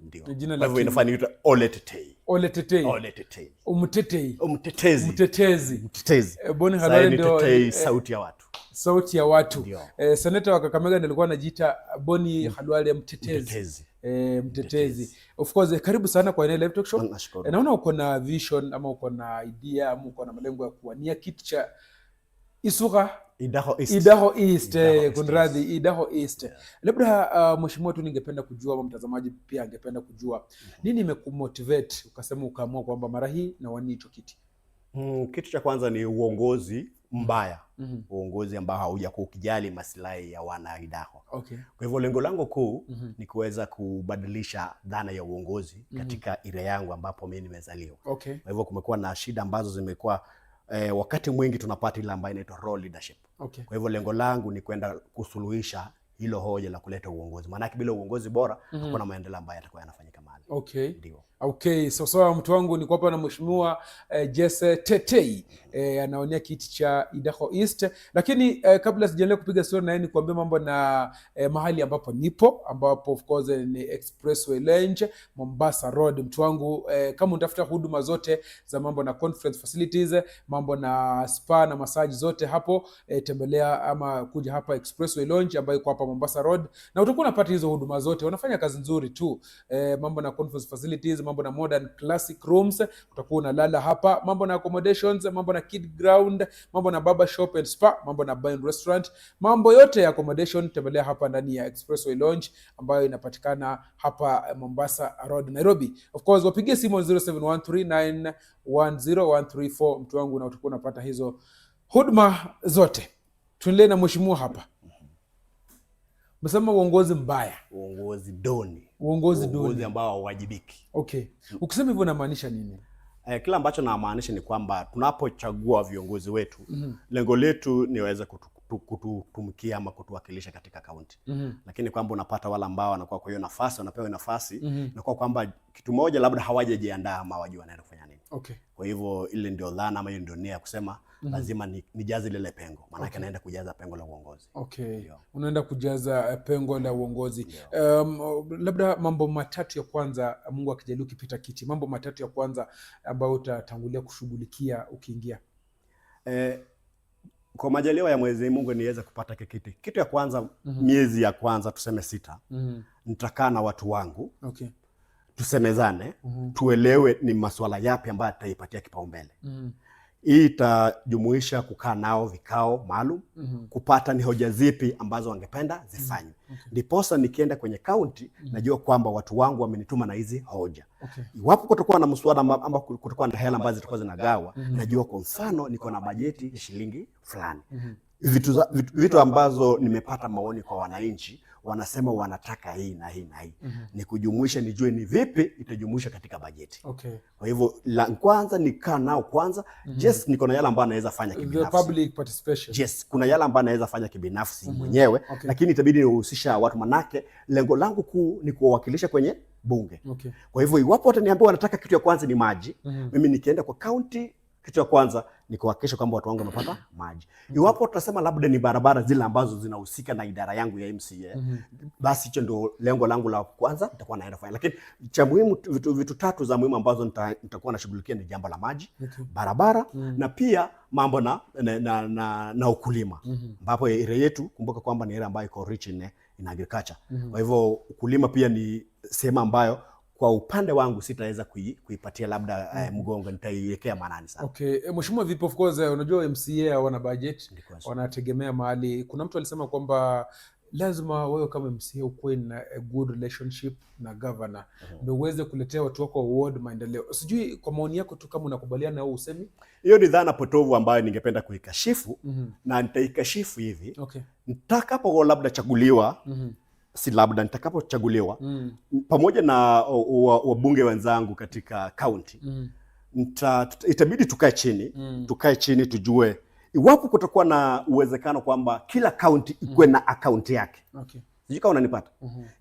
Ndio. Ni jina Kwa la hivyo inafaa niitwe Ole Tetei. Ole Tetei. Ole Tetei. Umtetei. Mtetezi. Mtetezi. Mtetezi. Boni Sasa Khalwale ni ndio Tetei, sauti ya watu. Sauti ya watu. Ndio. Seneta wa Kakamega ndio alikuwa anajiita Boni Khalwale mtetezi. Mtetezi. Mtetezi. Mtetezi. Of course, karibu sana kwa Live Talk Show. Nashukuru. Naona uko na vision ama uko na idea ama uko na malengo ya kuwania kiti cha Isuka Idaho East. Idaho East, Idaho East, kunradhi, yes. Idaho East. Labda mheshimiwa tu ningependa kujua ama mtazamaji pia angependa kujua nini imekumotivate ukasema ukaamua kwamba mara hii nawania hicho kiti? Kitu cha kwanza ni uongozi mbaya. Uongozi ambao haujakuwa ukijali maslahi ya wana Idaho. Kwa hivyo lengo langu kuu ni kuweza kubadilisha dhana ya uongozi katika area yangu ambapo mimi nimezaliwa. Kwa hivyo kumekuwa na shida ambazo zimekuwa wakati mwingi tunapata ile ambayo inaitwa raw leadership. Kwa hivyo lengo langu ni kwenda kusuluhisha hilo hoja la kuleta uongozi, maanake bila uongozi bora hakuna maendeleo ambayo yatakuwa yanafanyika mahali. Ndio. Okay, so sawa mtu wangu, niko hapa na mheshimiwa Jesse Tetei anawania kiti cha Idaho East, lakini kabla sijaendelea kupiga story na yeye nikuambia mambo na mahali ambapo nipo, ambapo of course ni Expressway Lounge, Mombasa Road. Mtu wangu, kama unatafuta huduma zote za mambo na conference facilities, mambo na spa na massage zote hapo, tembelea ama kuja hapa Expressway Lounge ambayo iko hapa Mombasa Road na utakuwa unapata hizo huduma zote. Wanafanya kazi nzuri tu, mambo na conference facilities, mambo na modern classic rooms, utakuwa unalala hapa, mambo na accommodations, mambo na kid ground, mambo na barber shop and spa, mambo na bar and restaurant, mambo yote ya accommodation, tembelea hapa ndani ya Expressway Lounge ambayo inapatikana hapa Mombasa Road, Nairobi. Of course wapigie simu 0713910134 mtu wangu, na utakuwa unapata hizo huduma zote. Tuendelee na mheshimiwa hapa. Umesema uongozi mbaya. Uongozi duni. Uongozi Uongozi duni. Ambao hauwajibiki. Okay. Ukisema hivyo unamaanisha nini? Kile ambacho namaanisha ni kwamba tunapochagua viongozi wetu lengo letu ni waweze kututumikia ama kutuwakilisha katika kaunti, lakini kwamba unapata wale ambao wanakuwa kwa hiyo nafasi, wanapewa nafasi, inakuwa kwamba kitu moja labda hawajajiandaa ama hawajui wanaenda kufanya nini. Kwa hivyo ile ndio dhana ama hiyo ndio nia ya kusema lazima nijaze lile pengo, maanake naenda kujaza pengo la uongozi. Ndio. Unaenda kujaza pengo la uongozi. Labda mambo matatu ya kwanza, Mungu akijalia ukipita kiti, mambo matatu ya kwanza ambayo utatangulia kushughulikia ukiingia. Kwa majaliwa ya Mwenyezi Mungu niweze kupata kiti. Kitu ya kwanza, miezi ya kwanza tuseme 6, nitakaa na watu wangu tusemezane, tuelewe ni masuala yapi ambayo tutaipatia kipaumbele. Hii itajumuisha kukaa nao vikao maalum, kupata ni hoja zipi ambazo wangependa zifanywe. Ndiposa nikienda kwenye kaunti najua kwamba watu wangu wamenituma na hizi hoja. Iwapo kutakuwa na mswada ama kutakuwa na hela ambazo zitakuwa zinagawa, najua kwa mfano niko na bajeti ya shilingi fulani. Vitu ambazo nimepata maoni kwa wananchi wanasema wanataka hii na hii na hii, ni kujumuisha nijue ni vipi itajumuisha katika bajeti. Kwa hivyo la kwanza nikaa nao kwanza. Yes, niko na yale ambayo anaweza fanya The kibinafsi. Public participation. Yes, kuna yale ambayo anaweza fanya kibinafsi mwenyewe, lakini itabidi nihusisha watu, manake lengo langu kuu ni kuwawakilisha kwenye bunge. Kwa hivyo iwapo wataniambia wanataka kitu ya kwanza ni maji, mimi nikienda kwa county kitu ya kwanza ni kuhakikisha kwamba watu wangu wamepata maji. Iwapo tutasema labda ni barabara zile ambazo zinahusika na idara yangu ya MCA, basi hicho ndio lengo langu la kwanza nitakuwa naenda kufanya. Lakini cha muhimu, vitu tatu za muhimu ambazo nitakuwa nashughulikia ni jambo la maji, barabara na pia mambo na ukulima, ambapo area yetu, kumbuka kwamba ni area ambayo iko rich in agriculture. Kwa hivyo ukulima pia ni sehemu ambayo kwa upande wangu sitaweza kuipatia labda mgongo, nitaiwekea maanani sana. Okay. Mheshimiwa vipi, of course unajua MCA hawana budget, Ndiko. Wanategemea mahali. Kuna mtu alisema kwamba lazima wewe kama MCA ukuwe na a good relationship na governor ndio uweze kuletea watu wako wa ward maendeleo. Sijui kwa maoni yako tu kama unakubaliana na huo usemi? Hiyo ni dhana potovu ambayo ningependa kuikashifu na nitaikashifu hivi. Nitakapo labda chaguliwa, si labda, nitakapochaguliwa pamoja na wabunge wenzangu katika kaunti, itabidi tukae chini, tukae chini tujue iwapo kutakuwa na uwezekano kwamba kila kaunti ikuwe na akaunti yake. Sijui kama unanipata.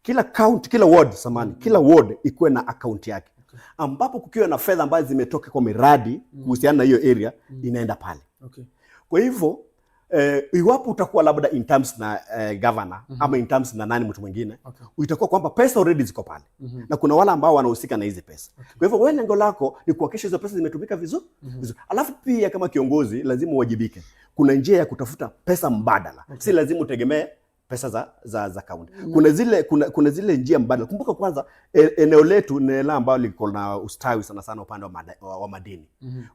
Kila county, kila ward, samahani, kila ward ikuwe na akaunti yake, ambapo kukiwa na fedha ambazo zimetoka kwa miradi kuhusiana na hiyo area inaenda pale. Kwa hivyo Iwapo utakuwa labda in terms na governor ama in terms na nani mtu mwingine, itakuwa kwamba pesa already ziko pale na kuna wale ambao wanahusika na hizi pesa. Kwa hivyo wewe lengo lako ni kuhakikisha hizo pesa zimetumika vizuri vizuri. Alafu pia kama kiongozi lazima uwajibike. Kuna njia ya kutafuta pesa mbadala. Si lazima utegemee pesa za kaunti. Kuna zile njia mbadala. Kumbuka kwanza eneo letu ni eneo ambalo liko na ustawi sana sana upande wa madini.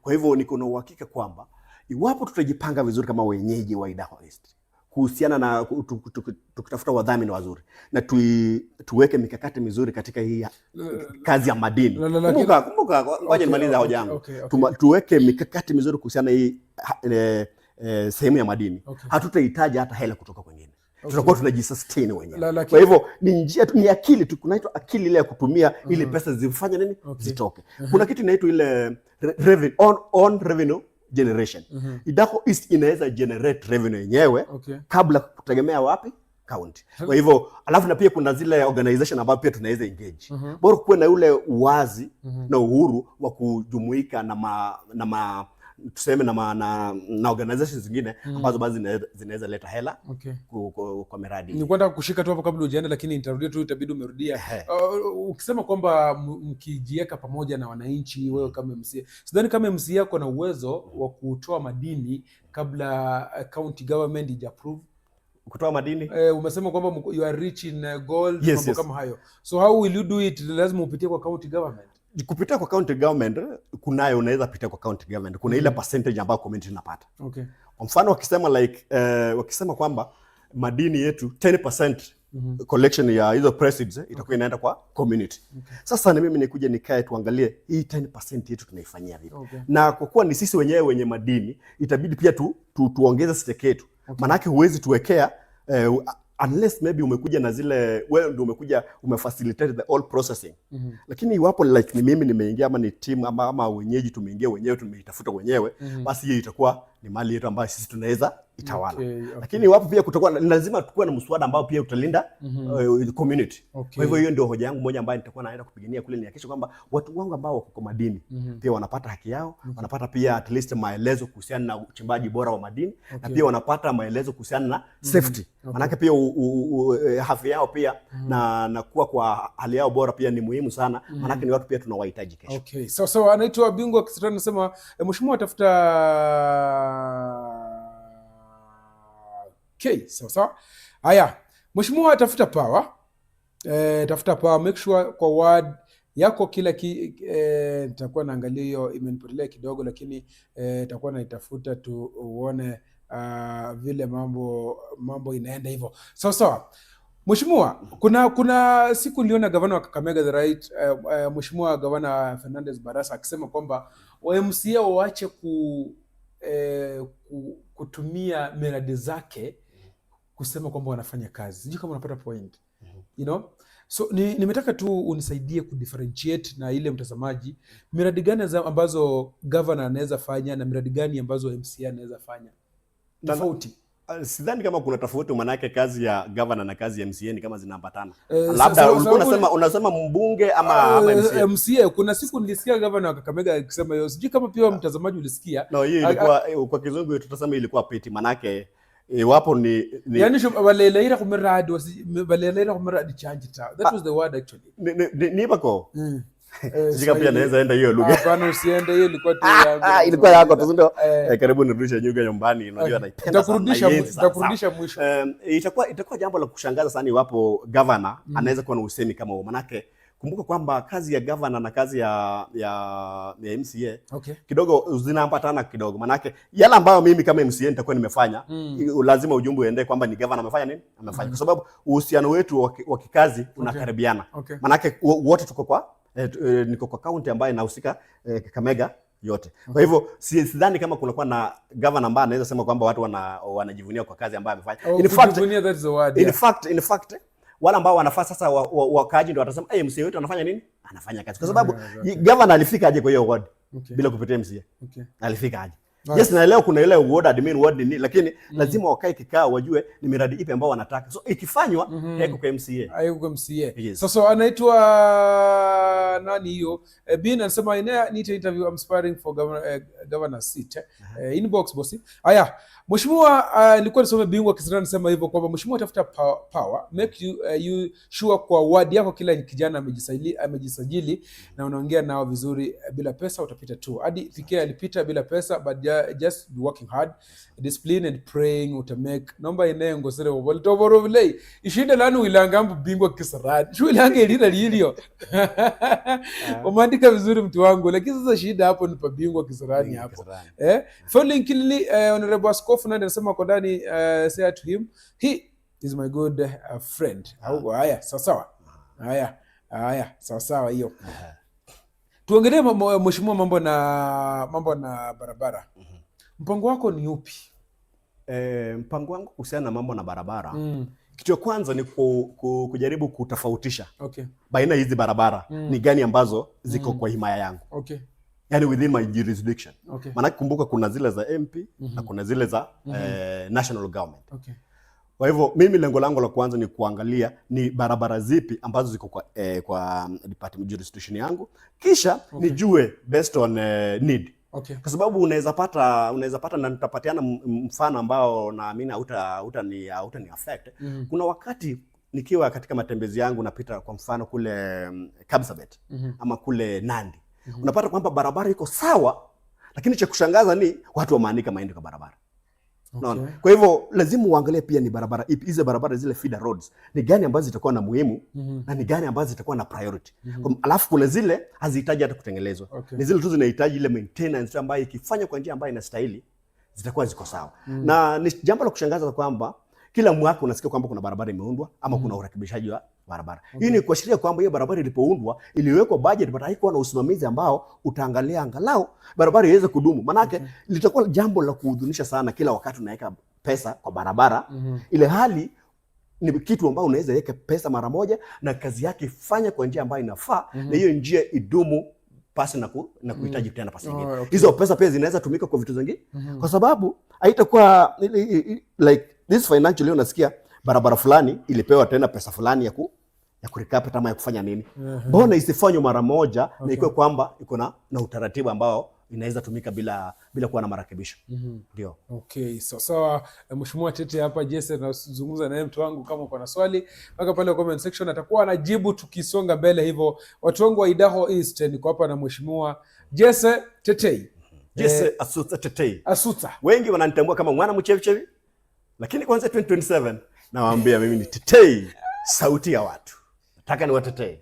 Kwa hivyo niko na uhakika kwamba iwapo tutajipanga vizuri kama wenyeji wa Idakho East kuhusiana na tukitafuta wadhamini wazuri na tuweke mikakati mizuri katika hii kazi ya madini. Kumbuka, kumbuka, ngoja nimalize hoja yangu. Tuweke mikakati mizuri kuhusiana na hii sehemu ya madini. Hatutahitaji hata hela kutoka kwengine. Tutakuwa tunajisustain wenyewe. Kwa hivyo ni njia tu, ni akili tu, kunaitwa akili ile ya kutumia ili pesa zifanye nini? Zitoke. Kuna kitu inaitwa ile on revenue generation. Idakho East inaweza generate revenue yenyewe kabla kutegemea wapi? County. Kwa hivyo alafu na pia kuna zile organization ambayo pia tunaweza engage. Bora kuwe na ule uwazi na uhuru wa kujumuika na ma tuseme na organizations zingine ambazo basi zinaweza leta hela kwa miradi. Nilikuwa nataka kushika tu hapo kabla hujaenda, lakini nitarudia tu, itabidi umerudia. Ukisema kwamba mkijiweka pamoja na wananchi, wewe kama MCA, sidhani kama MCA ako na uwezo wa kutoa madini kabla county government ija approve. Kutoa madini. Umesema kwamba you are rich in gold, mambo kama hayo, so how will you do it? Lazima upitie kwa county government. Kupitia kwa county government kunayo, unaweza pitia kwa county government. Kuna ile percentage ambayo community inapata. Kwa mfano wakisema like wakisema kwamba madini yetu 10% collection ya hizo proceeds itakuwa inaenda kwa community. Sasa ni mimi nikuje nikae tuangalie hii 10% yetu tunaifanyia vipi. Na kwa kuwa ni sisi wenyewe wenye madini, itabidi pia tuongeze stake yetu. Maanake huwezi tuwekea unless maybe umekuja na zile, wewe ndio umekuja umefacilitate the all processing. Lakini iwapo like ni mimi nimeingia ama ni team ama wenyeji tumeingia wenyewe, tumeitafuta wenyewe, basi hiyo itakuwa ni mali yetu ambayo sisi tunaweza itawala. Lakini iwapo pia kutakuwa lazima tukuwe na mswada ambao pia utalinda community. Kwa hivyo hiyo ndio hoja yangu moja ambayo nitakuwa naenda kupigania kule, nihakikishe kwamba watu wangu ambao wako kwa madini pia wanapata haki yao, wanapata pia at least maelezo kuhusiana na uchimbaji bora wa madini na pia wanapata maelezo kuhusiana na safety. Maanake pia afya yao pia na kuwa kwa hali yao bora pia ni muhimu sana, maanake ni watu pia tunawahitaji kesho. Okay. Sawa sawa, anaitwa Bingwa Kisirani anasema mheshimiwa tafuta. Okay, sawa sawa. Haya, mheshimiwa tafuta power. Tafuta power, make sure kwa ward yako kila nitakuwa naangalia hiyo, imenipotelea kidogo, lakini nitakuwa naitafuta tu uone vile mambo inaenda hivyo. Sawa sawa. Mheshimiwa, kuna siku niliona gavana wa Kakamega the right Mheshimiwa Gavana Fernandez Barasa akisema kwamba wa MCA waache kutumia miradi zake kusema kwamba wanafanya kazi. Sijui kama unapata point. You know? So nimetaka tu unisaidie kudifferentiate na ile mtazamaji, miradi gani ambazo governor anaweza fanya na miradi gani ambazo MCA anaweza fanya tofauti. Sidhani kama kuna tofauti, manake kazi ya governor na kazi ya MCA ni kama zinaambatana. Labda ulikuwa unasema mbunge ama MCA? MCA, kuna siku nilisikia gavana wa Kakamega akisema hiyo, sijui kama pia mtazamaji ulisikia. No, hiyo ilikuwa kwa kizungu tutasema ilikuwa pity, manake iwapo ni Yani baleleira kumiradi baleleira kumiradi chanji ta. That was the word actually. Ni bako Eh, sijui kama pia Swahili. naweza enda hiyo lugha. Hapana, usiende, hiyo ilikuwa tu yangu. Ah, ilikuwa yako tu, si ndio? Eh. Karibu nirudishe nyuga nyumbani, unajua naipenda sana, Nitakurudisha naienzi sana. nitakurudisha mwisho. Itakuwa jambo la kushangaza sana iwapo governor anaweza kuwa na usemi kama huo, manake kumbuka kwamba kazi ya governor na kazi ya MCA kidogo zinaambatana kidogo, manake yale ambayo mimi kama MCA nitakuwa nimefanya lazima ujumbe uende kwamba ni governor amefanya nini, amefanya, kwa sababu uhusiano wetu wa kikazi unakaribiana. Manake wote tuko kwa niko kwa county ambayo inahusika Kakamega yote. Kwa hivyo sidhani kama kunakuwa na governor ambaye anaweza sema kwamba watu wanajivunia kwa kazi ambayo amefanya. Oh, In fact, kujivunia, that's the word. in fact wale ambao wanafaa sasa wakaaji ndio watasema, hey, MCA wetu anafanya nini? Anafanya kazi. Kwa sababu governor alifika aje kwa hiyo ward bila kupitia MCA? Alifika aje? Yes, naelewa kuna ile ward admin, ward nini, lakini lazima wakae kikao wajue ni miradi ipi ambao wanataka. So ikifanywa haiko kwa MCA. Haiko MCA. Yes. Sasa anaitwa nani hiyo? Bin anasema ina need interview, I'm aspiring for governor seat. Inbox bosi. Haya, mheshimiwa, nilikuwa nisome Bingwa Kisirani anasema hivyo kwamba mheshimiwa, tafuta power, make you sure kwa ward yako kila kijana amejisajili na unaongea nao vizuri, bila pesa utapita tu. Hadi PK alipita bila pesa, but just be working hard, discipline and praying utamake. Naomba ine ngosere wobol vilei ishinde lanu wilanga mbu Bingwa Kisirani shu ilanga ilina lilio umeandika vizuri mtu wangu, lakini sasa shida hapo ni pa Bingwa Kisirani hapo. Kisirani. Following Kilili, Honorable Askofu Nandi anasema kwa ndani, say to him he is my good friend. Au haya sawa sawa. Haya haya sawa sawa hiyo. Tuongelee mheshimiwa mambo na barabara. Mpango wako ni upi? Mpango wangu kuhusiana na mambo na barabara, kitu ya kwanza ni kujaribu kutofautisha baina ya hizi barabara ni gani ambazo ziko kwa himaya yangu, yani within my jurisdiction. Maanake kumbuka kuna zile za MP na kuna zile za national government. Kwa hivyo mimi lengo langu la kwanza ni kuangalia ni barabara zipi ambazo ziko kwa department jurisdiction yangu, kisha nijue based on need, kwa sababu unaweza pata na nitapatiana mfano ambao naamini hauta ni affect. Kuna wakati nikiwa katika matembezi yangu napita kwa mfano kule Kapsabet ama kule Nandi, unapata kwamba barabara iko sawa, lakini cha kushangaza ni watu wameanika mahindi kwa barabara. Unaona? Kwa hivyo lazima uangalie pia ni barabara ipi, hizo barabara zile feeder roads ni gani ambazo zitakuwa na muhimu na ni gani ambazo zitakuwa na priority. Alafu kuna zile hazihitaji hata kutengenezwa. Ni zile tu zinahitaji ile maintenance ambayo ikifanywa kwa njia ambayo inastahili zitakuwa ziko sawa. Na ni jambo la kushangaza kwamba kila mwaka unasikia kwamba kuna barabara imeundwa ama kuna urekebishaji wa barabara. Hii ni kuashiria kwamba hiyo barabara ilipoundwa iliwekwa budget, but haikuwa na usimamizi ambao utaangalia angalau barabara iweze kudumu. Manake litakuwa jambo la kuhuzunisha sana kila wakati unaweka pesa kwa barabara, ile hali ni kitu ambao unaweza weka pesa mara moja na kazi yake ifanye kwa njia ambayo inafaa na hiyo njia idumu pasi na kuhitaji tena pasi nyingine. Hizo pesa pia zinaweza tumika kwa vitu zingine, kwa sababu haitakuwa like this financial year unasikia barabara fulani ilipewa tena pesa fulani ya kurecarpet ama ya kufanya nini. Mbona isifanywe mara moja na ikuwe kwamba iko na utaratibu ambao inaweza tumika bila kuwa na marekebisho? Ndio. Okay, sawa sawa. Mheshimiwa Tete hapa Jesse nazungumza naye mtu wangu, kama uko na swali weka pale comment section, atakuwa anajibu tukisonga mbele hivyo. Watu wangu wa Idakho East, niko hapa na Mheshimiwa Jesse Tetei. Jesse Asuta Tetei. Asuta. Wengi wananitambua kama mwana mchevichevi, lakini kwanza 2027 nawaambia mimi ni Tetei, sauti ya watu. Nataka niwatetee.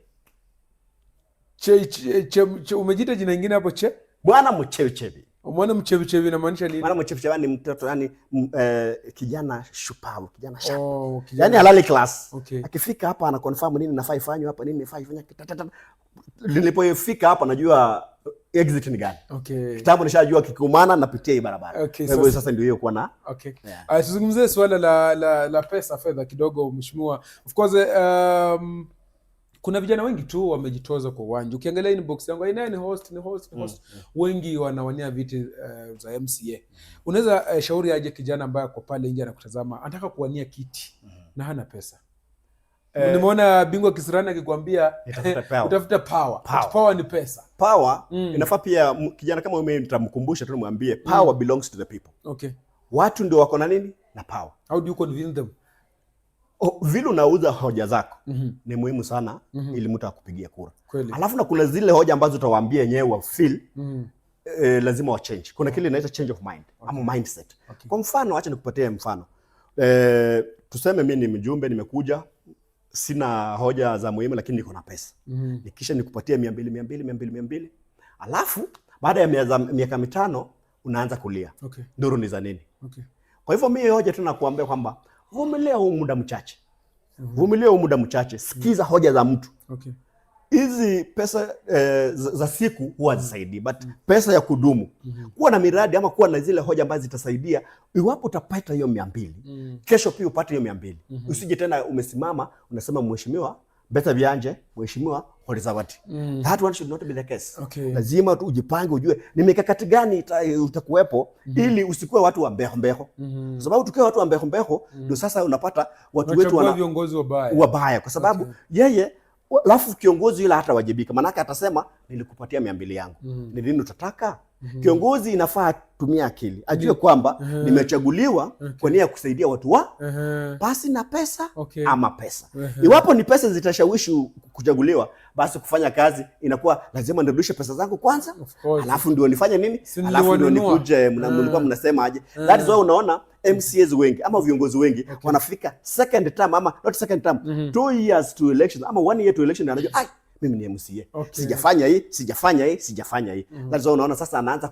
Che, che, che, che, umejiita jina ingine hapo che? Bwana mchevichevi. Mwana mchevichevi inamaanisha nini? Mwana mchevichevi ni mtoto yani kijana shupavu, kijana sharp. Oh, kijana. Yani halali class. Akifika hapa ana confirm nini nafaa ifanywe hapa, nini nafaa ifanywe. Nilipofika hapa najua exit ni gani. Kitambo nishajua kikumana napitia hii barabara. Kwa hivyo sasa ndio hiyo kuwa na Yeah. Tuzungumzie suala la pesa, fedha kidogo mheshimiwa. Of course, kuna vijana wengi tu wamejitoza kwa uwanja. Ukiangalia inbox yangu, "Aina ni host, ni host, ni host." Wengi wanawania viti za MCA. Unaweza shauri aje kijana ambaye ako pale nje anakutazama, anataka kuwania kiti na hana pesa? Nimeona Bingwa Kisirani akikwambia Nitafuta power. utafuta power. Power. But power ni pesa. Power inafaa pia kijana kama mimi nitamkumbusha tu nimwambie power belongs to the people. Watu ndio wako na nini? Na power. How do you convince them? Oh, vile unauza hoja zako ni muhimu sana ili mtu akupigie kura. Alafu na kuna zile hoja ambazo utawaambia wenyewe wa feel lazima wa change. Kuna kile inaitwa change of mind ama mindset. Kwa mfano, acha nikupatie mfano. Tuseme mimi ni mjumbe, nimekuja sina hoja za muhimu, lakini niko na pesa. Nikisha nikupatie 200 200 200 200, alafu baada ya miaka 5 unaanza kulia, nduru ni za nini? Kwa hivyo mimi hoja tu nakuambia kwamba vumilia huu muda mchache, vumilia huu muda mchache, sikiza hoja za mtu. Hizi pesa za siku huwa hazisaidii, but pesa ya kudumu, kuwa na miradi ama kuwa na zile hoja ambazo zitasaidia. Iwapo utapata hiyo 200, kesho pia upate hiyo 200, usije tena umesimama unasema mheshimiwa, Beta vianje mheshimiwa Horizawati. That one should not be the case. Okay. Lazima tu ujipange, ujue ni mikakati gani itakuwepo ili usikuwe watu wa mbeho mbeho. Kwa sababu tukiwa watu wa mbeho mbeho ndio sasa unapata watu wetu Unachagua wana viongozi wabaya. Wabaya kwa sababu yeye, alafu kiongozi yule hatawajibika, maanake atasema nilikupatia 200 yangu, ni nini utataka? Kiongozi inafaa atumie akili, ajue kwamba nimechaguliwa kwa nia ya kusaidia watu wa pasi na pesa ama pesa. Iwapo ni pesa zitashawishi kuchaguliwa, basi kufanya kazi inakuwa lazima nirudishe pesa zangu kwanza, Of course. Alafu ndio nifanye nini, Si alafu ndio niliwanunua. nikuje. Mlikuwa mnasema aje? That is why unaona MCAs wengi ama viongozi wengi wanafika second term, ama not second term, 2 years to election ama one year to election, anajua, ai, mimi ni MCA, sijafanya hii, sijafanya hii, sijafanya hii. That's why unaona sasa anaanza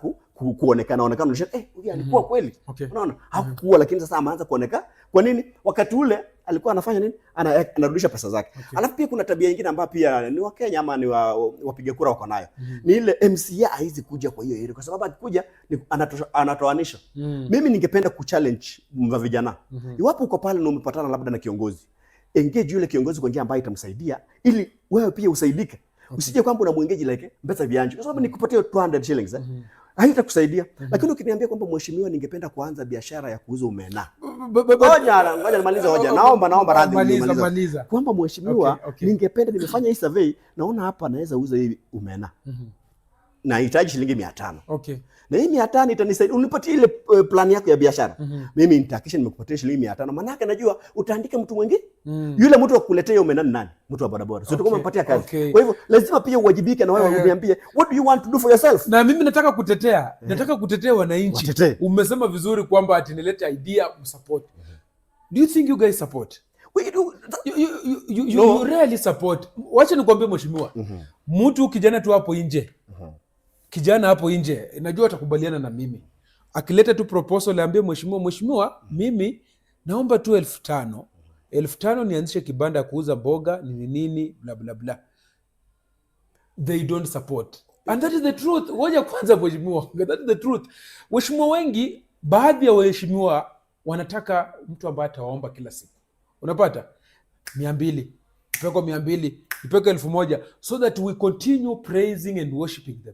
kuonekana onekana, unaona, eh, huyu alikuwa kweli. Unaona hakukuwa, lakini sasa ameanza kuonekana. Kwa nini? Wakati ule alikuwa anafanya nini? Anarudisha pesa zake. Alafu pia kuna tabia nyingine ambayo pia ni Wakenya ama ni wapiga kura wako nayo, ni ile MCA haizi kuja kwa hiyo area, kwa sababu akikuja ni anatoanisha. Mimi ningependa kuchallenge mva vijana, iwapo uko pale na umepatana labda na kiongozi, engage yule kiongozi kwa njia ambayo itamsaidia ili wewe pia usaidike. Usije kwamba unamuengage like pesa vianjo, kwa sababu nikupatia 200 shillings, eh, haitakusaidia. Lakini ukiniambia kwamba mheshimiwa, ningependa kuanza biashara ya kuuza omena. Ngoja, ngoja nimalize hoja. Naomba radhi Maliza, nimalize. Maliza. Kwamba mheshimiwa, ningependa, nimefanya hii survey, naona hapa naweza uza hii omena. Nahitaji shilingi 500. Na hii 500 itanisaidia, unipatie ile plan yako ya biashara. Mimi nitahakikisha nimekupatia shilingi 500. Maana najua utaandika mtu mwingine. Yule mtu wa kukuletea hiyo omena ni nani? Mtu wa bodaboda. Sio utakuwa umempatia kazi. Okay. Kwa hivyo lazima pia uwajibike na wewe uniambie, what do you want to do for yourself? Na mimi nataka kutetea wananchi. Watetee. Umesema vizuri kwamba ati nilete idea msupport. Do you think you guys support? We do. You No. you rarely support. Wacha nikwambie mheshimiwa, mtu kijana tu hapo nje, kijana hapo nje, najua atakubaliana na mimi, akileta tu proposal ambie mheshimiwa, mheshimiwa, mimi naomba tu 5,000, 5,000 nianzishe kibanda ya kuuza mboga nini nini bla bla bla, they don't support, and that is the truth. Ngoja kwanza mheshimiwa, that is the truth. Waheshimiwa wengi, baadhi ya waheshimiwa wanataka mtu ambaye atawaomba kila siku, unapata 200, ipeko 200, ipeko 1,000, so that we continue praising and worshiping them.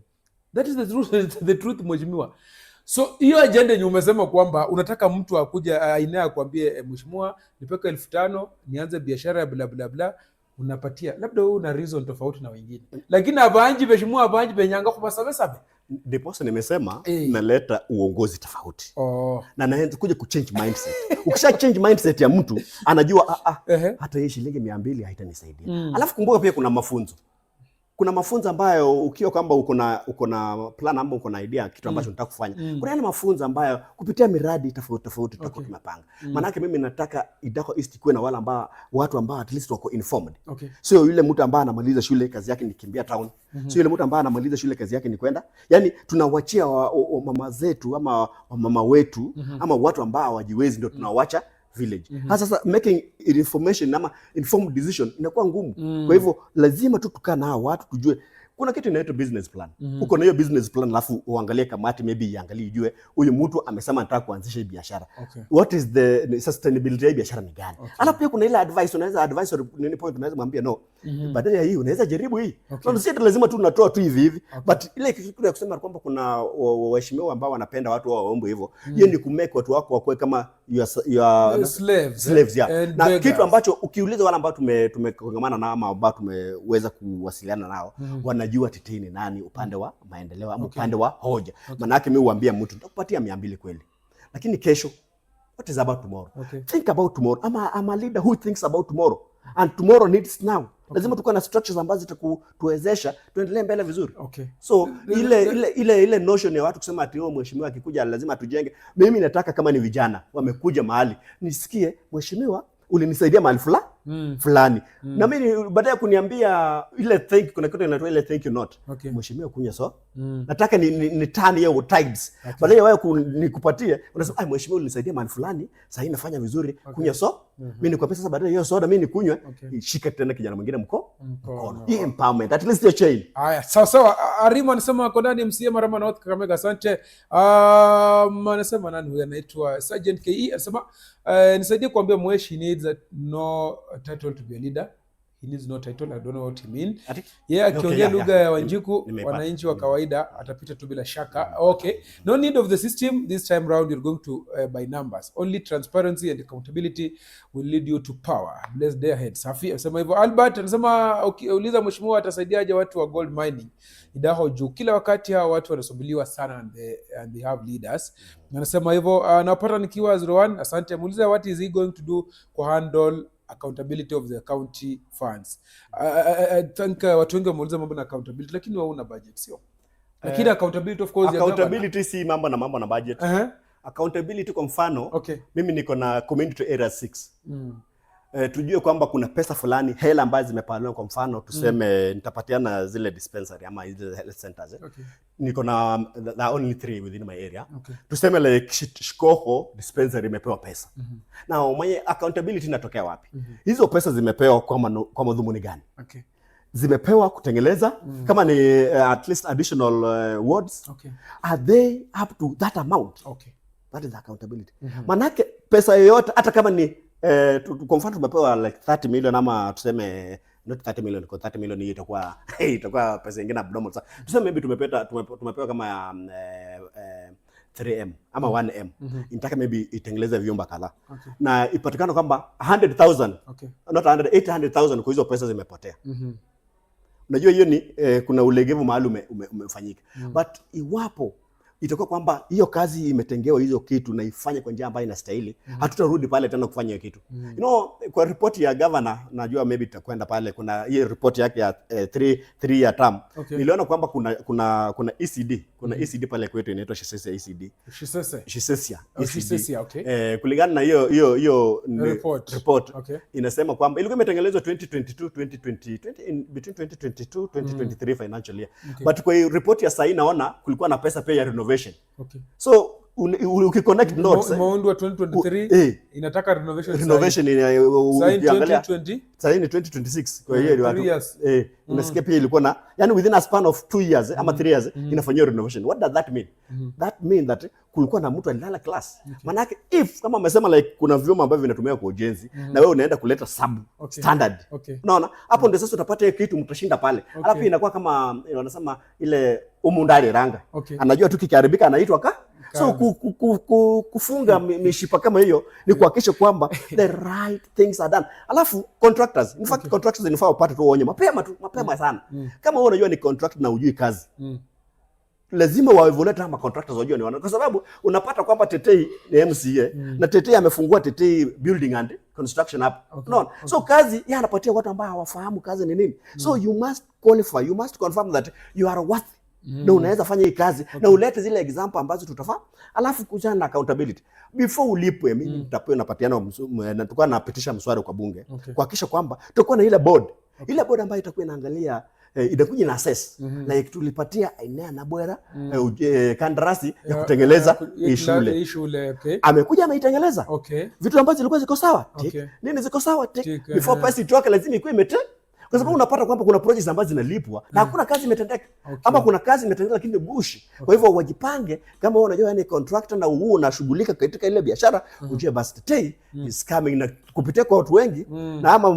That is the truth, the truth, mheshimiwa. So hiyo agenda yenye umesema kwamba unataka mtu akuja aina akwambie, eh, mheshimiwa, nipeke 5,000 nianze biashara ya bla bla bla, unapatia labda wewe una reason tofauti na wengine, lakini abanji mheshimiwa, abanji benyanga kubasabesabe. Ndiposa nimesema Eh. naleta uongozi tofauti na naanza kuja kuchange mindset. Ukisha change mindset ya mtu, anajua, ah, ah, hata hii shilingi 200 haitanisaidia. Alafu kumbuka pia kuna mafunzo. Kuna mafunzo ambayo ukiwa kwamba uko na plan ama uko na idea kitu ambacho unataka kufanya. Kuna yale mafunzo ambayo kupitia miradi tofauti tofauti tutakuwa tumepanga. Maanake mimi nataka Idakho East ikuwe na wale ambao watu ambao at least wako informed. Sio yule mtu ambaye anamaliza shule kazi yake ni kimbia town. Sio yule mtu ambaye anamaliza shule kazi yake ni kwenda. Yaani tunawachia wa mama zetu ama wamama wetu ama watu ambao hawajiwezi ndio tunawacha village. Sasa making information ama informed decision inakuwa ngumu. Kwa hivyo lazima tu tukaa na hao watu tujue kuna kitu inaitwa business plan. Uko na hiyo business plan, alafu uangalie kamati, maybe iangalie ijue huyu mtu amesema anataka kuanzisha hii biashara. What is the sustainability ya hii biashara ni gani? Alafu pia kuna ile advice unaweza advice or nini point unaweza mwambia, no. Badala ya hii unaweza jaribu hii. No, si ati lazima tu unatoa tu hivi hivi. But ile kitu ya kusema kwamba kuna waheshimiwa ambao wanapenda watu wao waombe hivyo. Hiyo ni kumake watu wako wakuwe kama your Slaves, slaves, yeah. and Na beggars. kitu ambacho ukiuliza wale ambao tumekongamana nao ama ambao tumeweza kuwasiliana nao, wanajua Tetei ni nani upande wa maendeleo ama upande wa hoja. Maanake mimi huambia mtu nitakupatia 200 kweli, lakini kesho, what is about tomorrow? Think about tomorrow. I'm a leader who thinks about tomorrow, and tomorrow needs now. Lazima tukuwe na structures ambazo zitakutuwezesha tuendelee mbele vizuri. So ile notion ya watu kusema ati, oh, mheshimiwa akikuja lazima tujenge. Mimi nataka kama ni vijana wamekuja mahali nisikie, mheshimiwa, ulinisaidia mahali fulani. Na mimi baada ya kuniambia ile thank, kuna kitu inaitwa ile thank you note. Mheshimiwa, kunywa so. Nataka ni turn hiyo tides. Baada ya wewe nikupatie, unasema, ai, mheshimiwa, ulinisaidia mahali fulani, sasa hii nafanya vizuri, kunywa so. Mimi nikuambia sasa baada ya hiyo soda mimi nikunywe, shika tena kijana mwingine Mkono. mkono. Hii empowerment, at least hiyo chain. Haya, sawa sawa. Arima anasema ako ndani MCA Marama North Kakamega, asante. Anasema nani huyu, anaitwa Sergeant KE anasema, nisaidie kuambia Mweshi needs a no title to be a leader. He needs no title. I don't know what he mean. Ati? Yeye akiongea lugha ya Wanjiku, Nimeipata. Wananchi wa kawaida atapita tu bila shaka. Okay. No need of the system this time round, you're going to by numbers. Only transparency and accountability will lead you to power. Bless their head. Safi. Anasema hivyo. Albert anasema uliza mheshimiwa atasaidiaje watu wa gold mining Idakho juu kila wakati hawa watu wanasumbuliwa sana and they have leaders. Anasema hivyo. Napata nikiwa 01. Asante. Muulize what is he going to do ku handle accountability of the county funds. I think watu wengi wameuliza mambo na accountability, lakini wao una budget, sio? Lakini accountability, of course, ya governor. Accountability si mambo na budget. Accountability, kwa mfano, mimi niko na community area 6. Tujue kwamba kuna pesa fulani, hela ambazo zimepaniwa. Kwa mfano tuseme nitapatiana zile dispensary ama zile health centers, eh. Niko na there are only three within my area. Tuseme like Shikoho dispensary imepewa pesa. Now mwenye accountability inatokea wapi? Hizo pesa zimepewa kwa madhumuni gani? Zimepewa kutengeleza kama ni at least additional wards. Are they up to that amount? That is accountability. Manake pesa yoyote, hata kama ni kwa mfano tumepewa like 30 million, ama tuseme not 30 million, kwa 30 million hiyo itakuwa pesa nyingine abnormal sana. Tuseme maybe tumepewa kama 3M ama 1M. Inataka maybe itengeleze vyumba kadhaa. Na ipatikane kwamba 100,000, not 100, 800,000 kwa hizo pesa zimepotea. Unajua hiyo ni kuna ulegevu mahali umefanyika. But iwapo itakuwa kwamba hiyo kazi imetengewa hizo kitu na ifanye kwa njia ambayo inastahili, hatutarudi pale tena kufanya hiyo kitu. Kwa ripoti ya governor, najua maybe tutakwenda pale, kuna hiyo ripoti yake ya 3 year term. Niliona kwamba kuna ECD, kuna ECD pale kwetu inaitwa Shisesia ECD. Shisese. Shisesia Oh, ECD. Shisesia, okay. Kulingana na hiyo Report. Report inasema kwamba ilikuwa imetengenezwa 2022 2020 20, in between 2022 2023 financial year. But kwa hiyo report ya sahii naona kulikuwa na pesa pia ya renovation. So ukiconnect dots, Imeundwa 2023, inataka renovation. Renovation Sahi ukiangalia 2020. sahii ni 2026, kwa hiyo 3 years. Unasikia pia ilikuwa na, yani, within a span of 2 years ama 3 years inafanyiwa renovation. What does that mean? That mean that kulikuwa na mtu alilala class. Manake if kama amesema like kuna vyuma ambavyo vinatumika kwa ujenzi na wewe unaenda kuleta sub standard, unaona hapo ndio sasa utapata hiyo kitu, mtashinda pale. Alafu inakuwa kama wanasema ile umundari ranga, anajua tu kikiharibika anaitwa ka so kufunga mishipa kama hiyo ni kuhakikisha kwamba the right things are done. Alafu contractors, in fact, contractors inafaa wapate tu onyo mapema tu, mapema sana. Kama wewe unajua ni contract na ujui kazi, lazima waevaluate ama contractors wajue ni wana, kwa sababu unapata kwamba Tetei ni MCA na Tetei amefungua Tetei Building and Construction hapa. Unaona? So kazi yeye anapatia watu ambao hawafahamu kazi ni nini. So you must qualify, you must confirm that you are worth na unaweza fanya hii kazi na ulete zile example ambazo tutafaa. Alafu kuhusiana na accountability, before ulipwe, mimi nitapewa napatiana na tulikuwa napitisha mswada kwa bunge kuhakikisha kwamba tutakuwa na ile board, ile board ambayo itakuwa inaangalia, inakuja na assess like tulipatia Ainea Nabwera kandarasi ya kutengeleza hii shule. Hii shule, okay. Amekuja ameitengeleza, vitu ambazo zilikuwa ziko sawa, tick. Nini ziko sawa, tick. Tick, Before pesa itoke lazima ikuwe imete, kwa sababu unapata kwamba kuna projects ambazo zinalipwa na hakuna kazi imetendeka, ama kuna kazi imetendeka lakini gushi. Kwa hivyo wajipange, kama wewe unajua ni contractor na huu unashughulika katika ile biashara, ujue basi Tetei is coming na kupitia kwa watu wengi na ama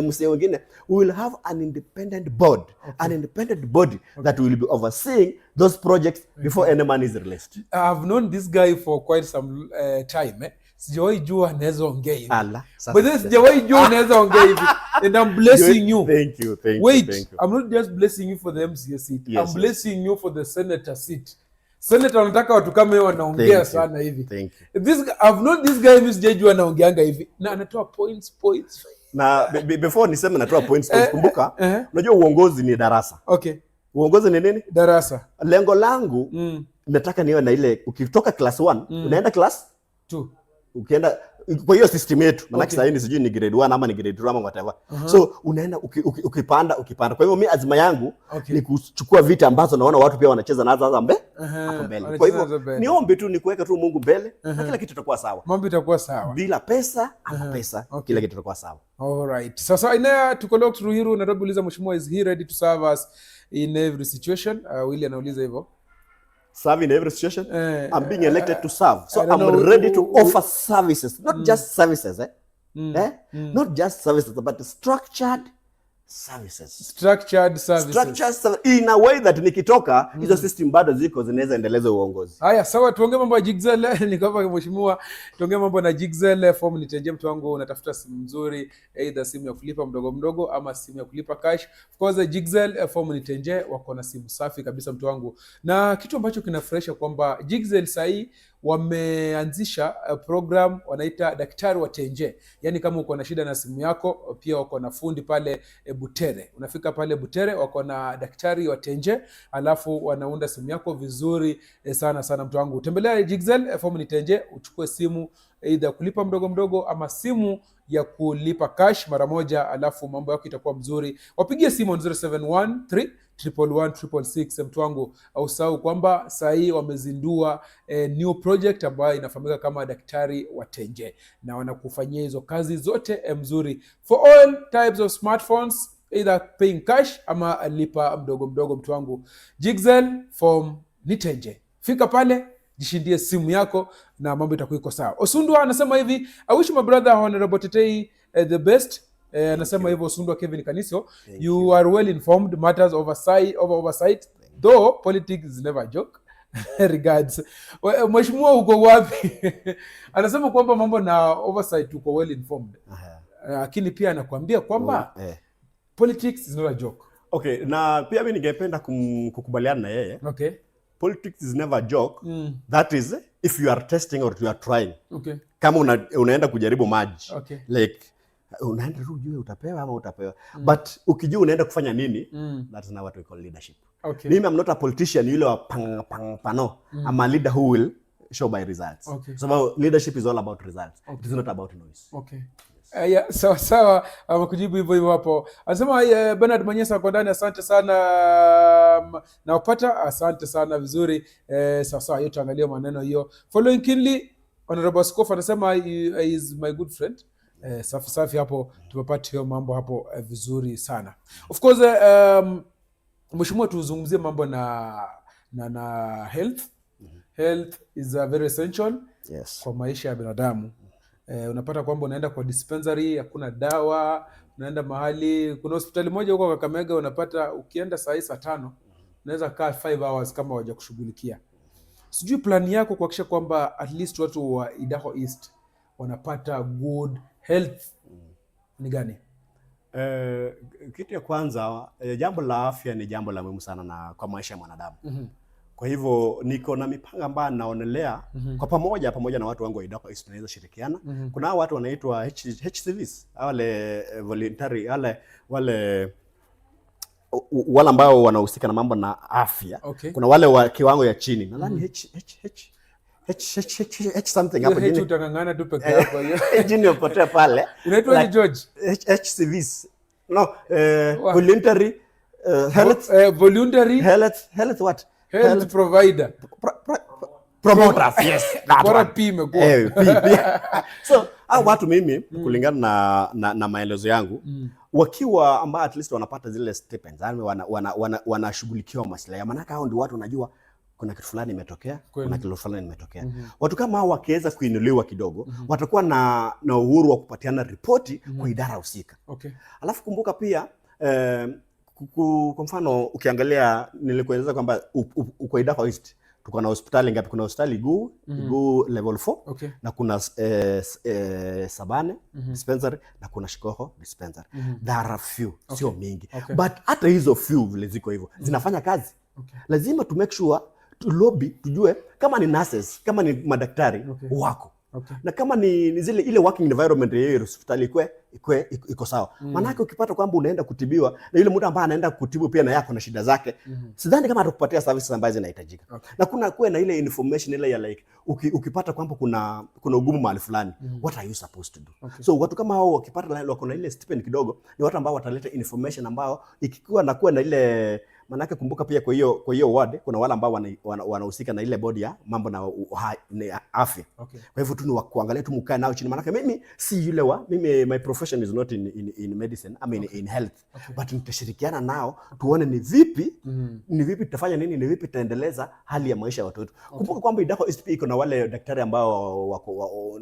MCA wengine, we will have an independent board, an independent body that will be overseeing those projects before any money is released. I've known this guy for quite some time, eh. Sijawahi jua anaweza ongea hivi. Ala, sasa But then sijawahi jua unaweza ongea hivi. And I'm blessing you. Thank you, thank Wait, you, thank you. I'm not just blessing you for the MCA seat. I'm blessing you for the senator seat. Senator wanataka watu kama hiyo wanaongea Thank you. sana hivi. Thank you. I've known this guy, mimi sijaijua anaongeanga hivi. Na anatoa points, points. Na before niseme natoa points, kumbuka, unajua uongozi ni darasa. Uongozi ni nini? Darasa. Lengo langu nataka niwe na ile ukitoka class 1 unaenda class Two. Ukienda kwa hiyo system yetu, maanake sasa hivi sijui ni grade 1 ama ni grade 2 ama whatever. So unaenda ukipanda ukipanda. Kwa hivyo mi azima yangu ni kuchukua viti ambazo naona watu pia wanacheza nazo sasa hapo mbele. Wanacheza Kwa hivyo nazo mbele. niombe tu ni kuweka tu Mungu mbele na kila kitu itakuwa sawa. Mambo itakuwa sawa. Bila pesa ama pesa, kila kitu itakuwa sawa. All right. Sasa Inea tuko locked Ruiru Nairobi, uliza mheshimiwa, is he ready to serve us in every situation? Willy anauliza hivyo. Serve in every situation. Eh, I'm being elected to serve. So I don't I'm know ready to offer services, not just services, eh? Eh? Not just services but structured services. Structured services. Structured in a way that nikitoka, hizo system bado ziko, zinaweza endeleza uongozi. Haya, sawa, tuongee mambo ya Jigzel. Ni kwamba mheshimiwa, tuongee mambo na Jigzel form nitenje. Mtu wangu, unatafuta simu nzuri, either simu ya kulipa mdogo mdogo ama simu ya kulipa cash. Of course, Jigzel form nitenje wako na simu safi kabisa, mtu wangu, na kitu ambacho kinafurahisha kwamba Jigzel sahii wameanzisha program wanaita daktari wa tenje, yaani kama uko na shida na simu yako, pia wako na fundi pale Butere. Unafika pale Butere, wako na daktari wa tenje, alafu wanaunda simu yako vizuri sana sana. Mtu wangu, tembelea Jigzel form ni tenje, uchukue simu either kulipa mdogo mdogo ama simu ya kulipa cash mara moja, alafu mambo yako itakuwa mzuri. Wapigie simu on 0713 111 666. Mtu wangu, ausahau kwamba saa hii wamezindua new project ambayo inafahamika kama daktari wa tenje, na wanakufanyia hizo kazi zote mzuri for all types of smartphones, either paying cash ama lipa mdogo mdogo. Mtu wangu, Jigzel form ni tenje, fika pale jishindie simu yako na mambo itakuwa iko sawa. Osundwa anasema hivi, "I wish my brother Honorable Tetei the best." Anasema hivyo Osundwa Kevin Kaniso, Thank you are well informed matters oversight, over oversight though politics is never a joke. Regards. Mheshimiwa, uko wapi? Anasema kwamba mambo na oversight uko well informed, lakini pia anakuambia kwamba politics is not a joke. Okay, na pia mi ningependa kukubaliana na yeye. Politics is never a joke. That is if you are testing or you are trying. Kama unaenda kujaribu maji. Like unaenda tu ujue utapewa ama utapewa. But ukijua unaenda kufanya nini, that's not what we call leadership. Mimi I'm not a politician yule wa pang pang pano. I'm a leader who will show by results. So leadership is all about results. It is not about noise. Okay. Yeah, sawa sawa, amekujibu hivyo hivyo hapo. Anasema Bernard Manyesa ako ndani, asante sana, nawapata, asante sana vizuri. Sawa sawa, hiyo tuangalie maneno hiyo. Following keenly, Honorable Askofu anasema he is my good friend. Safi safi hapo, tumepata hiyo mambo hapo vizuri sana. Of course, mheshimiwa, tuzungumzie mambo na health. Health is a very essential kwa maisha ya binadamu. Unapata kwamba unaenda kwa dispensary hakuna dawa, unaenda mahali, kuna hospitali moja huko Kakamega, unapata ukienda saa hii saa 5 unaweza kaa 5 hours kama hawajakushughulikia. Sijui plan yako kuhakikisha kwamba at least watu wa Idakho East wanapata good health ni gani? Kitu ya kwanza, jambo la afya ni jambo la muhimu sana na kwa maisha ya mwanadamu. Kwa hivyo niko na mipango ambayo naonelea kwa pamoja na watu wangu wa Idakho East tunaweza shirikiana. Kuna hao watu wanaitwa HCVs, wale voluntary, wale ambao wanahusika na mambo na afya. Kuna wale wa kiwango ya chini. Nadhani H H H H H H H something Hiyo hapo H jini. utang'ang'ana tu peke yako hiyo. Jini upotea pale. Inaitwa Like, George? HCVs. No, voluntary health Voluntary health what? Health provider. Promoters, yes, that Bora one. P imekuwa. Eh, P, P. So hao watu mimi kulingana na maelezo yangu, wakiwa ambao at least wanapata zile stipends, yani wanashughulikiwa maslahi, maanake hao ndio watu wanajua kuna kitu fulani imetokea, kuna kitu fulani imetokea. Watu kama hao wakiweza kuinuliwa kidogo, watakuwa na uhuru wa kupatiana ripoti kwa idara husika. Alafu kumbuka pia kwa mfano ukiangalia nilikueleza kwamba uko Idakho East tuko na hospitali ngapi? Kuna hospitali Iguu, Iguu level 4 na kuna Sabane dispensary na kuna Shikoho dispensary. There are few, sio mingi. But hata hizo few vile ziko hivyo zinafanya kazi. Lazima to make sure to lobby, tujue kama ni nurses, kama ni madaktari wako na kama ni zile ile working environment ya hiyo hospitali ikwe iko sawa. Maanake ukipata kwamba unaenda kutibiwa na yule mtu ambaye anaenda kutibu pia na yako na shida zake, sidhani kama atakupatia services ambazo zinahitajika. Na kuna kuwe na ile information ile ya like ukipata kwamba kuna ugumu mahali fulani, what are you supposed to do? So watu kama hao wakipata wako na ile stipend kidogo, ni watu ambao wataleta information ambao ikikuwa na kuwa na ile, manake kumbuka pia kwa hiyo ward kuna wale ambao wanahusika na ile bodi ya mambo na afya. Kwa hivyo tu ni wa kuangalia tu, mkae nao chini, manake mimi si yule wa mimi, my profession is not in medicine, I mean in health, but nitashirikiana nao tuone ni vipi tutafanya nini, ni vipi tutaendeleza hali ya maisha ya watu wetu. Kumbuka kwamba Idakho East pia iko na wale daktari ambao wako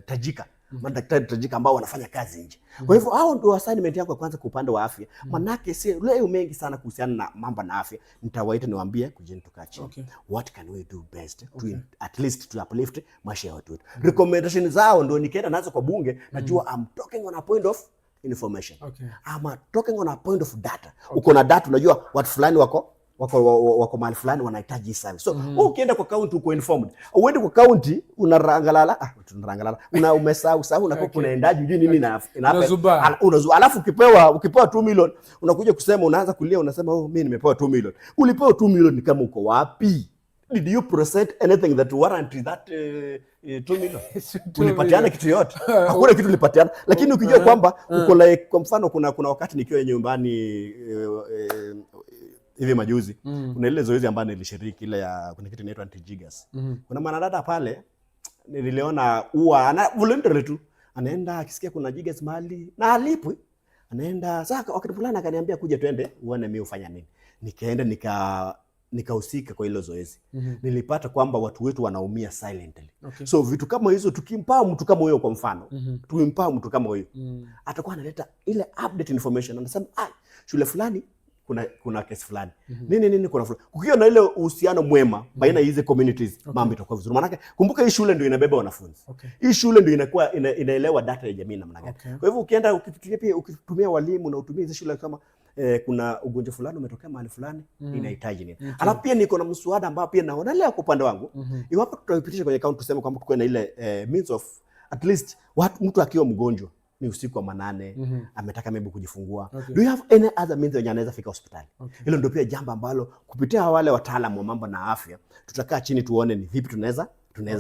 tajika. Madaktari tajika ambao wanafanya kazi nje. Kwa hivyo hao ndio assignment yako ya kwanza kwa upande wa afya. Manake si leo mengi sana kuhusiana na mambo na afya, nitawaita niwaambie, kujeni tukaa chini. What can we do best to at least to uplift maisha ya watu wetu. Recommendation zao ndio nikienda nazo kwa bunge, najua I'm talking on a point of information. I'm talking on a point of data. Uko na data, unajua watu fulani wako mahali fulani wanahitaji hii service. So wewe ukienda kwa county uko informed. Uende kwa county unarangalala, tunarangalala. Una umesahau sahau unakuwa kunaendaje, hujui nini ina happen. Unazubaa. Alafu ukipewa 2 million unakuja kusema, unaanza kulia, unasema, "Oh, mimi nimepewa 2 million." Ulipewa 2 million kama uko wapi? Did you present anything that warrant that 2 million? Ulipatiana kitu yote? Hakuna kitu ulipatiana. Lakini ukijua kwamba uko like, kwa mfano kuna wakati nikiwa nyumbani hivi majuzi, kuna ile zoezi ambayo nilishiriki, ile ya kuna kitu inaitwa anti-jiggers. Kuna mwanadada pale niliona huwa ana voluntarily tu anaenda akisikia kuna jiggers mahali na alipwi, anaenda. Sasa wakati fulani akaniambia, "Kuja twende uone mimi hufanya nini." Nikaenda nikahusika kwa hilo zoezi. Nilipata kwamba watu wetu wanaumia silently. So vitu kama hizo, tukimpaa mtu kama huyo, kwa mfano, tukimpaa mtu kama huyo, atakuwa analeta ile update information, anasema, "Ah, shule fulani kuna kesi fulani, nini nini, kuna fulani." Kukiwa na ile uhusiano mwema baina ya hizi communities, mambo itakuwa vizuri. Maanake kumbuka hii shule ndio inabeba wanafunzi. Hii shule ndio inakuwa inaelewa data ya jamii namna gani. Kwa hivyo ukienda ukifikiria pia ukitumia walimu na utumie hizi shule kama kuna ugonjwa fulani umetokea mahali fulani, inahitaji nini. Alafu pia niko na mswada ambao pia naonelea kwa upande wangu, iwapo tutaipitisha kwenye county, tuseme kwamba tukuwe na ile means of at least watu, mtu akiwa mgonjwa ni usiku wa manane, ametaka maybe kujifungua, do you have any other means yenye anaweza fika hospitali? Hilo ndio pia jambo ambalo kupitia wale wataalamu wa mambo na afya tutakaa chini tuone ni vipi tunaweza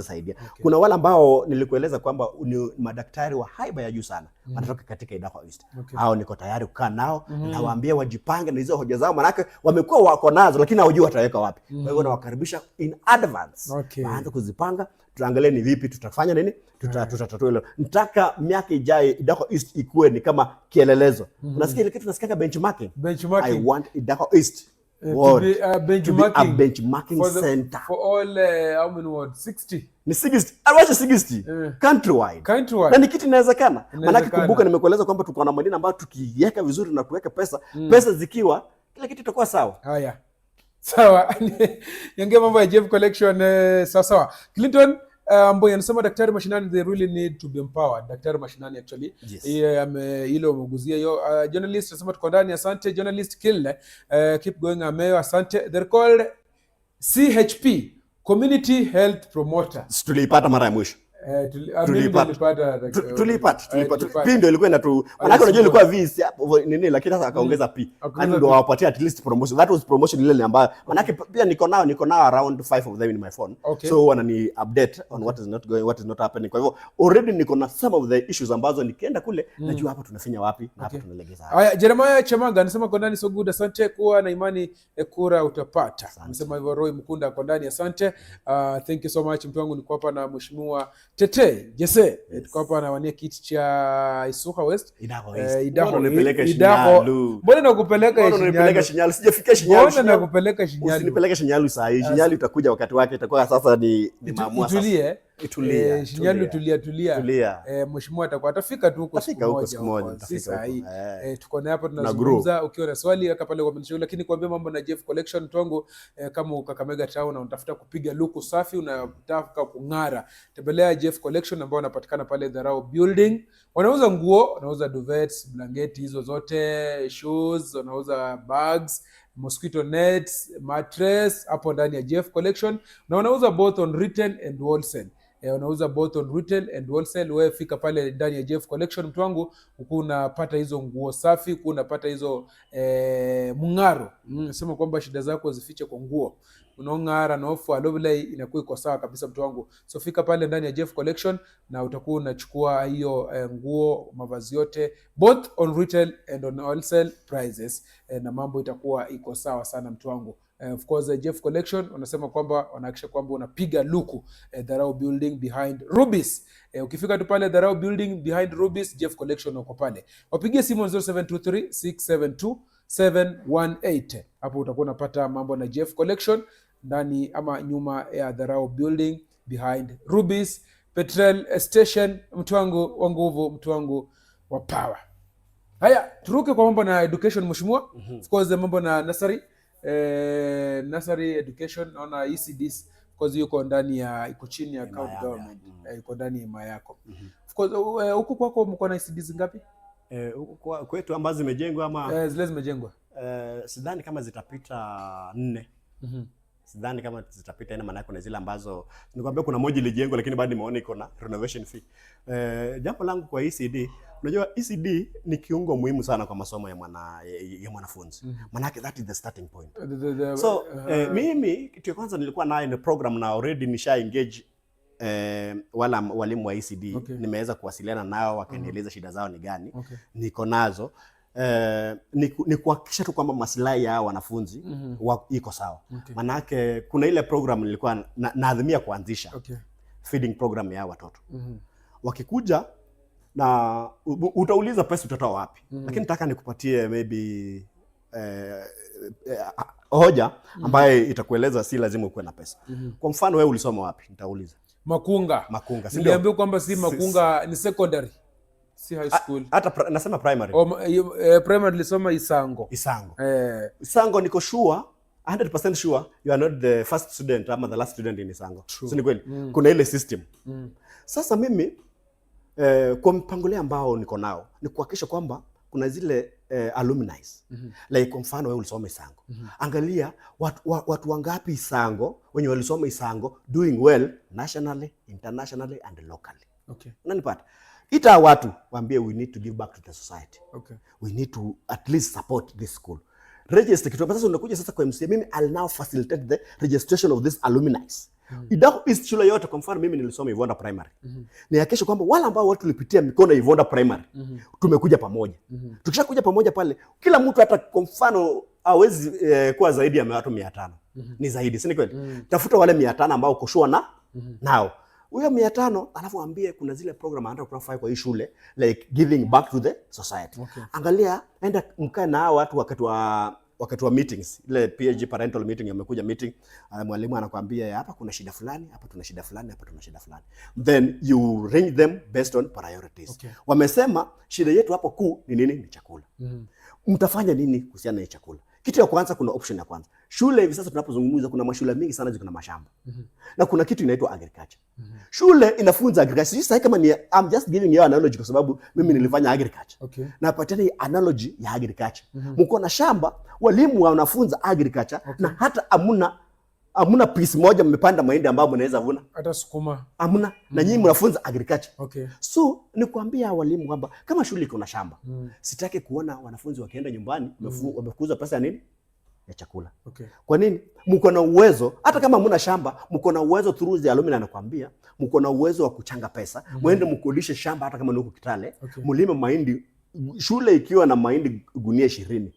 saidia. Kuna wale ambao nilikueleza kwamba ni madaktari wa haiba ya juu sana, wanatoka katika Idakho East. Hao niko tayari kukaa nao, nawaambia wajipange na hizo hoja zao, manake wamekuwa wako nazo lakini hawajui wataweka wapi. Kwa hivyo nawakaribisha in advance, waanze kuzipanga, tuangalie ni vipi tutafanya nini, tutatatua hilo. Nataka miaka ijayo Idakho East ikuwe ni kama kielelezo. Unasikia ile kitu tunasikia benchmarking? Benchmarking. I want Idakho East To ward be, to be a benchmarking benchmarking for center. For all how many wards? 60. Ni 60, awacha 60, countrywide. Countrywide. Na ni kitu inawezekana. Maanake Inawezekana. kumbuka nimekueleza kwamba tuko na madini ambayo tukiiweka vizuri na tuweke pesa zikiwa, kila kitu itakuwa sawa. Haya, sawa. Niongee mambo ya Jeff Collection. Sawa sawa. Clinton Mboi anasema daktari mashinani, they really need to be empowered. Daktari mashinani actually. Yeye ame ile umeguzia hiyo. Journalist anasema tuko ndani, asante journalist Kill. Keep going Ameo, asante. They're called CHP, Community Health Promoter. Si tuliipata mara ya mwisho? Mimi Tuliipata. nilipata. Tuliipata, tuliipata. Tulipata. P ndio ilikuwa inatu, manake unajua ilikuwa V si hapo nini, lakini sasa akaongeza P. Akaongeza Yaani ndio P. wawapatie at least promotion. That was promotion ile ambayo manake pia niko nao around five of them in my phone. So wanani update on what is not going, what is not happening. Kwa hivyo already niko na some of the issues ambazo nikienda kule najua hapa tunafinya wapi na hapa tunalegeza wapi. Haya, Jeremiah Chamaga anasema kwa ndani, so good, asante. Kuwa na imani, kura utapata. Anasema hivyo Roy Mkunda kwa ndani, asante. Thank you so much mtu wangu, niko hapa na Mheshimiwa Tete Jesse. Tuko hapa anawania kiti cha Isukha West. Idakho East. Idakho. Mbona unipeleke Idakho. Shinyalu? Mbona nakupeleka Mbona unanipeleka Shinyalu? Shinyalu? Sijafika Shinyalu. Mbona Shinyalu. nakupeleka Shinyalu? Usinipeleke Shinyalu saa hii. Shinyalu itakuja wakati wake, itakuwa sasa ni maamua sasa. Itulie. Itulia, Shinyalu tulia. tulia tulia. Tulia. Mheshimiwa atakuwa atafika tu huko Atafika siku huko moja siku moja, huko, si atafika saa huko. hii. Eh. Tuko naye hapa Tuna tunazungumza. Ukiwa na swali weka pale kwa comment, lakini kuambia mambo na Jeff Collection Tongo, kama uko Kakamega Town na unatafuta kupiga luku safi, unataka kung'ara, tembelea Jeff Collection ambao wanapatikana pale Dharau Building. Wanauza nguo, wanauza duvets, blanketi hizo zote, shoes, wanauza bags, mosquito nets, mattress hapo ndani ya Jeff Collection, na wanauza both on retail and wholesale. Wanauza both on retail and wholesale. Wewe fika pale ndani ya Jeff Collection mtu wangu, huku unapata hizo nguo safi, huku unapata hizo mng'aro. Sema kwamba shida zako zifiche kwa nguo, unaong'ara nofu alovile inakuwa iko sawa kabisa mtu wangu. So fika pale ndani ya Jeff Collection na utakuwa unachukua hiyo nguo, mavazi yote both on retail and on wholesale prices, na mambo itakuwa iko sawa sana mtu wangu. Of course, Jeff Collection wanasema kwamba wanahakikisha kwamba unapiga luku, Dharau Building behind Rubis. Ukifika tu pale Dharau Building behind Rubis, Jeff Collection wako pale. Wapigie simu 0723 672 718. Hapo utakuwa unapata mambo na Jeff Collection ndani ama nyuma ya Dharau Building behind Rubis. Petrol Station, mtu wangu wa nguvu, mtu wangu wa power. Haya, turuke kwa mambo na education, mheshimiwa. Of course mambo na nursery, nursery education, naona ECDs, of course yuko ndani ya, iko chini ya county yangu, government, iko ndani ya himaya yako. Of course huku kwako mko na ECDs ngapi? Huku kwetu ambazo zimejengwa ama Zile zimejengwa. Sidhani kama zitapita nne. Sidhani kama zitapita nne, maana kuna zile ambazo nikwambia kuna moja ilijengwa lakini bado nimeona iko na renovation fee. Jambo langu kwa ECD, unajua ECD ni kiungo muhimu sana kwa masomo ya mwanafunzi. Maanake that is the starting point. So mimi kitu ya kwanza nilikuwa nayo ni program na already nisha engage wala walimu wa ECD. Nimeweza kuwasiliana nao, wakanieleza shida zao ni gani. Niko nazo, ni kuhakikisha tu kwamba maslahi ya wanafunzi iko sawa. Manake kuna ile program nilikuwa naadhimia kuanzisha, feeding program ya watoto. Wakikuja na utauliza pesa utatoa wapi, lakini nataka nikupatie maybe hoja ambaye itakueleza si lazima ukuwe na pesa. Kwa mfano, wewe ulisoma wapi? Nitauliza. Makunga. Makunga, si ndio? Niliambiwa kwamba si Makunga, ni secondary, si high school. Hata nasema primary. Oh, primary nilisoma Isango. Isango. Eh. Isango, niko sure, 100% sure you are not the first student ama the last student in Isango. True. Si ni kweli? Kuna ile system. Sasa mimi, kwa mpangilio ambao niko nao ni kuhakikisha kwamba kuna zile alumni. Like kwa mfano, wewe ulisoma Isango. Angalia watu wangapi Isango wenye walisoma Isango doing well nationally, internationally and locally. Unanipata? Ita watu, waambie we need to give back to the society. We need to at least support this school. Register kitu. Sasa unakuja sasa kwa MCA, mimi I'll now facilitate the registration of these alumni. Idakho East shule yote, kwa mfano mimi nilisoma Ivonda Primary. Nihakikishe kwamba wale ambao watu tulipitia mikono ya Ivonda Primary tumekuja pamoja. Tukishakuja pamoja pale, kila mtu, hata kwa mfano hawezi kuwa zaidi ya watu 500. Ni zaidi, si ni kweli? Tafuta wale 500 ambao uko sure na nao. Huyo 500, alafu ambie kuna zile program anataka kufanya kwa hii shule, like giving back to the society. Angalia, enda mkae na hao watu wakati wa meetings, ile PAG, parental meeting, amekuja meeting, mwalimu anakuambia hapa kuna shida fulani, hapa tuna shida fulani, hapa tuna shida fulani. Then you range them based on priorities. Wamesema shida yetu hapo kuu ni nini? Ni chakula. Mtafanya nini kuhusiana na hii chakula? Kitu ya kwanza, kuna option ya kwanza. Shule hivi sasa tunapozungumza, kuna mashule mingi sana ziko na mashamba. Na kuna kitu inaitwa agriculture. Shule inafunza agriculture. Sijui sasa kama ni, I'm just giving you analogy kwa sababu mimi nilifanya agriculture. Napatiana hii analogy ya agriculture. Mko na shamba, walimu wanafunza agriculture na hata amuna piece moja mmepanda mahindi ambayo mnaweza vuna. Hata sukuma. Amuna. Na nyinyi mnafunza agriculture. So ni kuambia walimu kwamba kama shule iko na shamba, sitaki kuona wanafunzi wakienda nyumbani wamefukuza pesa ya nini? Ya chakula. Kwa nini? Mko na uwezo, hata kama hamna shamba, mko na uwezo through the alumni, anakuambia mko na uwezo wa kuchanga pesa, mwende mkodishe shamba hata kama ni huko Kitale, mlime mahindi. Shule ikiwa na mahindi gunia 20.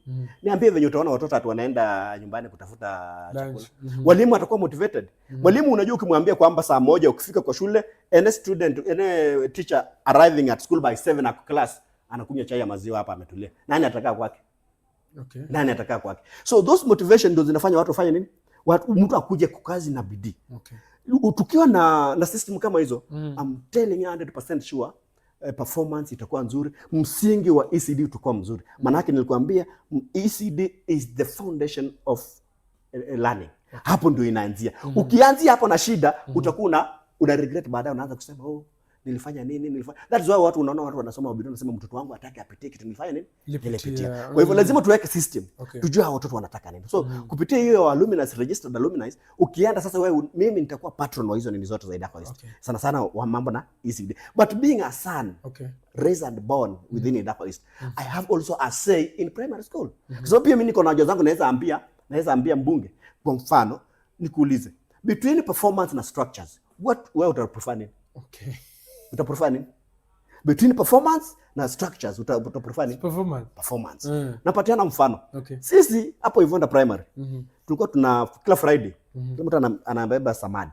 Niambie venye utaona watoto ati wanaenda nyumbani kutafuta Lunch. chakula. Walimu watakuwa motivated. Mwalimu, unajua ukimwambia kwamba saa 1 ukifika kwa shule, any student, any teacher arriving at school by 7 ako class, anakunywa chai ya maziwa hapa ametulia. Nani atakaa kwake? Nani atakaa kwake? So those motivation ndio zinafanya watu wafanye nini? Watu, mtu akuje kwa kazi na bidii. Tukiwa na system kama hizo, I'm telling you 100% sure, performance itakuwa nzuri, msingi wa ECD utakuwa mzuri. Maanake nilikwambia ECD is the foundation of learning. Hapo ndio inaanzia. Ukianzia hapo na shida, utakuwa una regret baadaye, unaanza kusema, "Oh, nilifanya nini, nilifanya." That's why watu, unaona watu wanasoma Biblia, wanasema, "Mtoto wangu hataki apitie kitu nilifanya nini?" Nilipitia. Nilipitia. Kwa hivyo lazima tuweke system. Tujue hao watoto wanataka nini. So kupitia hiyo alumni, registered alumni, ukienda sasa wewe, mimi nitakuwa patron wa hizo nini zote za Idakho East. Sana sana wa mambo na ECD. But being a son raised and born within Idakho East, I have also a say in primary school. Kwa sababu pia mimi niko na hoja zangu, naweza ambia mbunge. Kwa mfano, nikuulize, between performance na structures, what, wewe utaprefer nini? Utaprefer nini? Between performance na structures, utaprefer nini? Performance. Performance. Napatiana mfano. Sisi hapo Ivonda Primary tulikuwa tuna kila Friday, kila mtu anabeba samadi.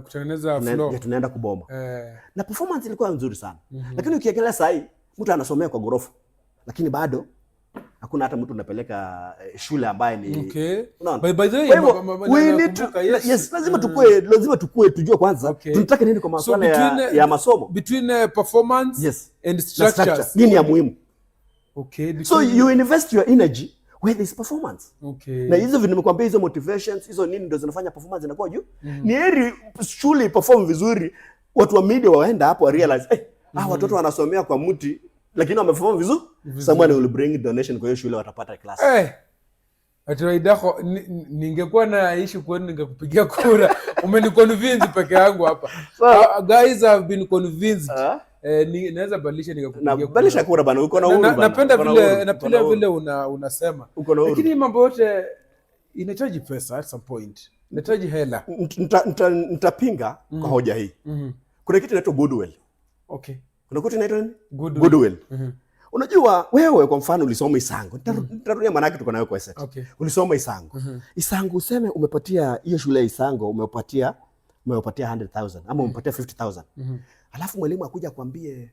Kutengeneza floor. Tunaenda kuboma. Na performance ilikuwa nzuri sana. Lakini ukiangalia saa hii, mtu anasomea kwa ghorofa lakini bado Hakuna hata mtu unapeleka shule ambaye ni Unaona? By the way, Kwa hivyo, we need to, nakumbuka, yes. yes, lazima tukue tujue kwanza tunataka nini kwa So masuala ya masomo. Between performance and Na structures. structure. Nini ya muhimu? So you invest your energy where there is performance. Na hizo vitu nimekuambia, hizo motivations, hizo nini, ndio zinafanya performance inakuwa juu. Ni heri shule iperform vizuri, watu wa media waenda hapo wa realize, watoto wanasomea kwa mti lakini wameperform vizuri. Someone will bring donation kwa hiyo shule, watapata class. Ati Idakho, ningekuwa naishi kwenu ningekupigia kura. Umeniconvince peke yangu hapa. Guys have been convinced. Ah? Naweza badilisha nikakupigia Na kura. badilisha kura bana, uko na uhuru bana. Napenda Uko na vile uhuru, uko na napenda uhuru. vile unasema. Uko na uhuru. Lakini mambo yote inahitaji pesa at some point. Inahitaji hela. Nitapinga kwa hoja hii. Kuna kitu inaitwa goodwill. Kuna kitu inaitwa nini? Goodwill. Goodwill. Unajua wewe kwa mfano ulisoma Isango. Nitarudia maanake tuko nayo kwa set. Ulisoma Isango. Isango, useme umepatia hiyo shule ya Isango, umepatia 100,000 ama umepatia 50,000. Alafu mwalimu akuja akwambie,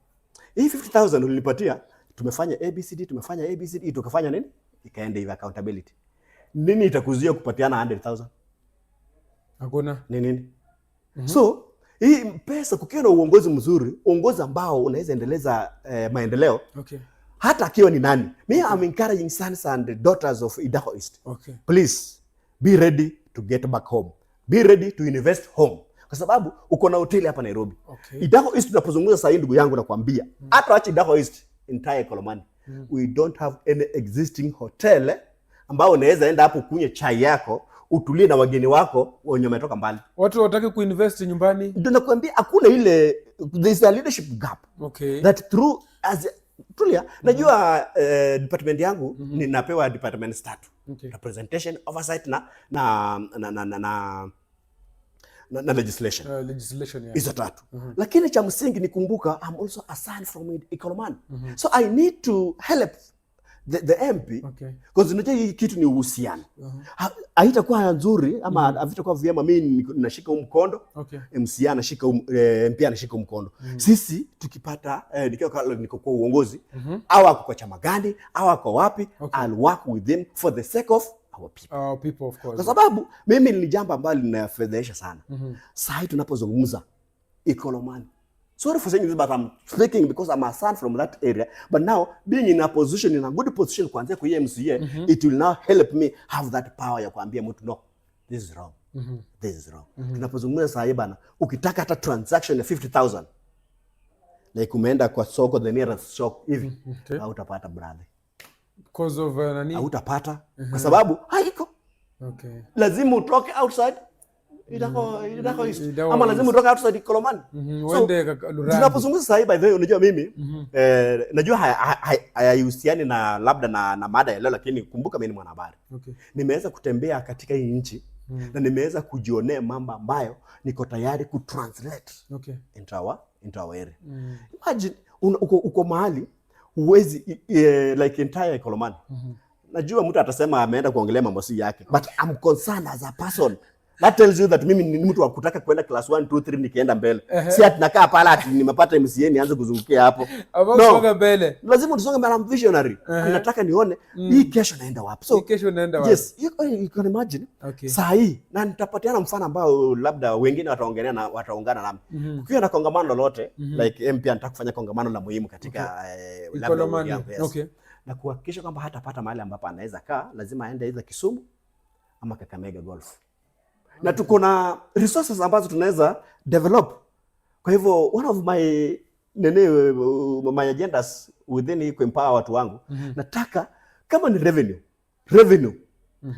"Hii 50,000 ulinipatia, tumefanya ABCD, tumefanya ABCD, tukafanya nini?" Ikaenda hivi, accountability. Nini itakuzuia kupatiana 100,000? Hakuna. Ni nini? So hii pesa, kukiwa na uongozi mzuri, uongozi ambao unaweza endeleza maendeleo, hata akiwa ni nani. Me, I'm encouraging sons and daughters of Idakho East. Please be ready to get back home. Be ready to invest home. Kwa sababu uko na hoteli hapa Nairobi. Idakho East tunapozungumza sasa hivi, ndugu yangu, nakwambia, hata wacha Idakho East, entire Ikolomani. We don't have any existing hotel ambao unaweza enda hapo kunywa chai yako, utulie na wageni wako wenye wametoka mbali. Watu hawataki kuinvest nyumbani. Ndio nakwambia hakuna ile, there is a leadership gap that through as tulia, najua department yangu, ninapewa departments tatu: representation, oversight na legislation. Legislation, yeah. Hizo tatu, lakini cha msingi ni kumbuka, I'm also a son from Ikolomani, so I need to help the MP because unajua hii kitu ni uhusiano. Haitakuwa nzuri ama havitakuwa vyema mimi nashika huu mkondo, MCA anashika MP anashika huu mkondo, sisi tukipata nikiwa niko kwa uongozi, au ako kwa chama gani au ako wapi, I'll work with him for the sake of our people. Our people, of course. Kwa sababu mimi ni jambo ambalo linafedhehesha sana. Saa hii tunapozungumza Ikolomani, sorry for saying this, but I'm speaking because I'm a son from that area, but now being in a position, in a good position kuanzia kwa MCA, it will now help me have that power ya kuambia mtu, "No, this is wrong, this is wrong." Tunapozungumza saa hii bana, ukitaka hata transaction ya 50,000, like umeenda kwa soko, the nearest shop hivi, hautapata, brother. Because of nani? Hautapata kwa sababu haiko. Lazima utoke outside Idakho East. Idakho Ama lazima East. utoke outside Ikolomani. So, Uende Lurambi. tunapozungumza sasa hivi, by the way, unajua mimi najua hayahusiani na labda na mada ya leo, lakini kumbuka mimi ni mwanahabari. Nimeweza kutembea katika hii nchi na nimeweza kujionea mambo ambayo niko tayari kutranslate into our area. Imagine uko mahali huwezi like entire Ikolomani. Najua mtu atasema ameenda kuongelea mambo si yake, but I'm concerned as a person. That tells you that mimi ni mtu wa kutaka kwenda class 1 2 3 nikienda mbele. Si ati nakaa pale ati nimepata MCA nianze kuzungukia hapo. Ambao No. kusonga mbele. Lazima tusonge mbele. I'm visionary. Nataka nione hii kesho naenda wapi. So Hii kesho unaenda wapi? Yes, you can imagine. Saa hii, na nitapatiana mfano ambao labda wengine wataongelea na wataungana nami. Kukiwa na kongamano lolote, like MP anataka kufanya kongamano la muhimu katika labda Ikolomani. ward yangu, yes. Na kuhakikisha kwamba hatapata mahali ambapo anaweza kaa, lazima aende either Kisumu ama Kakamega Golf. Na tuko na resources ambazo tunaweza develop. Kwa hivyo one of my nene my agendas within hii kuempower watu wangu, nataka kama ni revenue,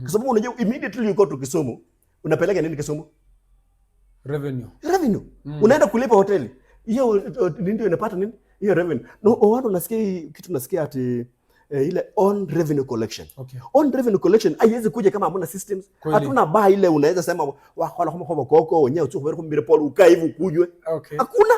kwa sababu unajua immediately you go to Kisumu, unapeleka nini Kisumu? Revenue. Revenue. Unaenda kulipa hoteli hiyo, ndio inapata nini hiyo revenue. No, watu unasikia hii kitu, unasikia ati ile on revenue collection. On revenue collection haiwezi kuja kama hamuna systems. Hatuna baa ile unaweza sema wakhola khoma koko wenyewe utsukhu khumbire pole ukae hivi ukunywe. Hakuna.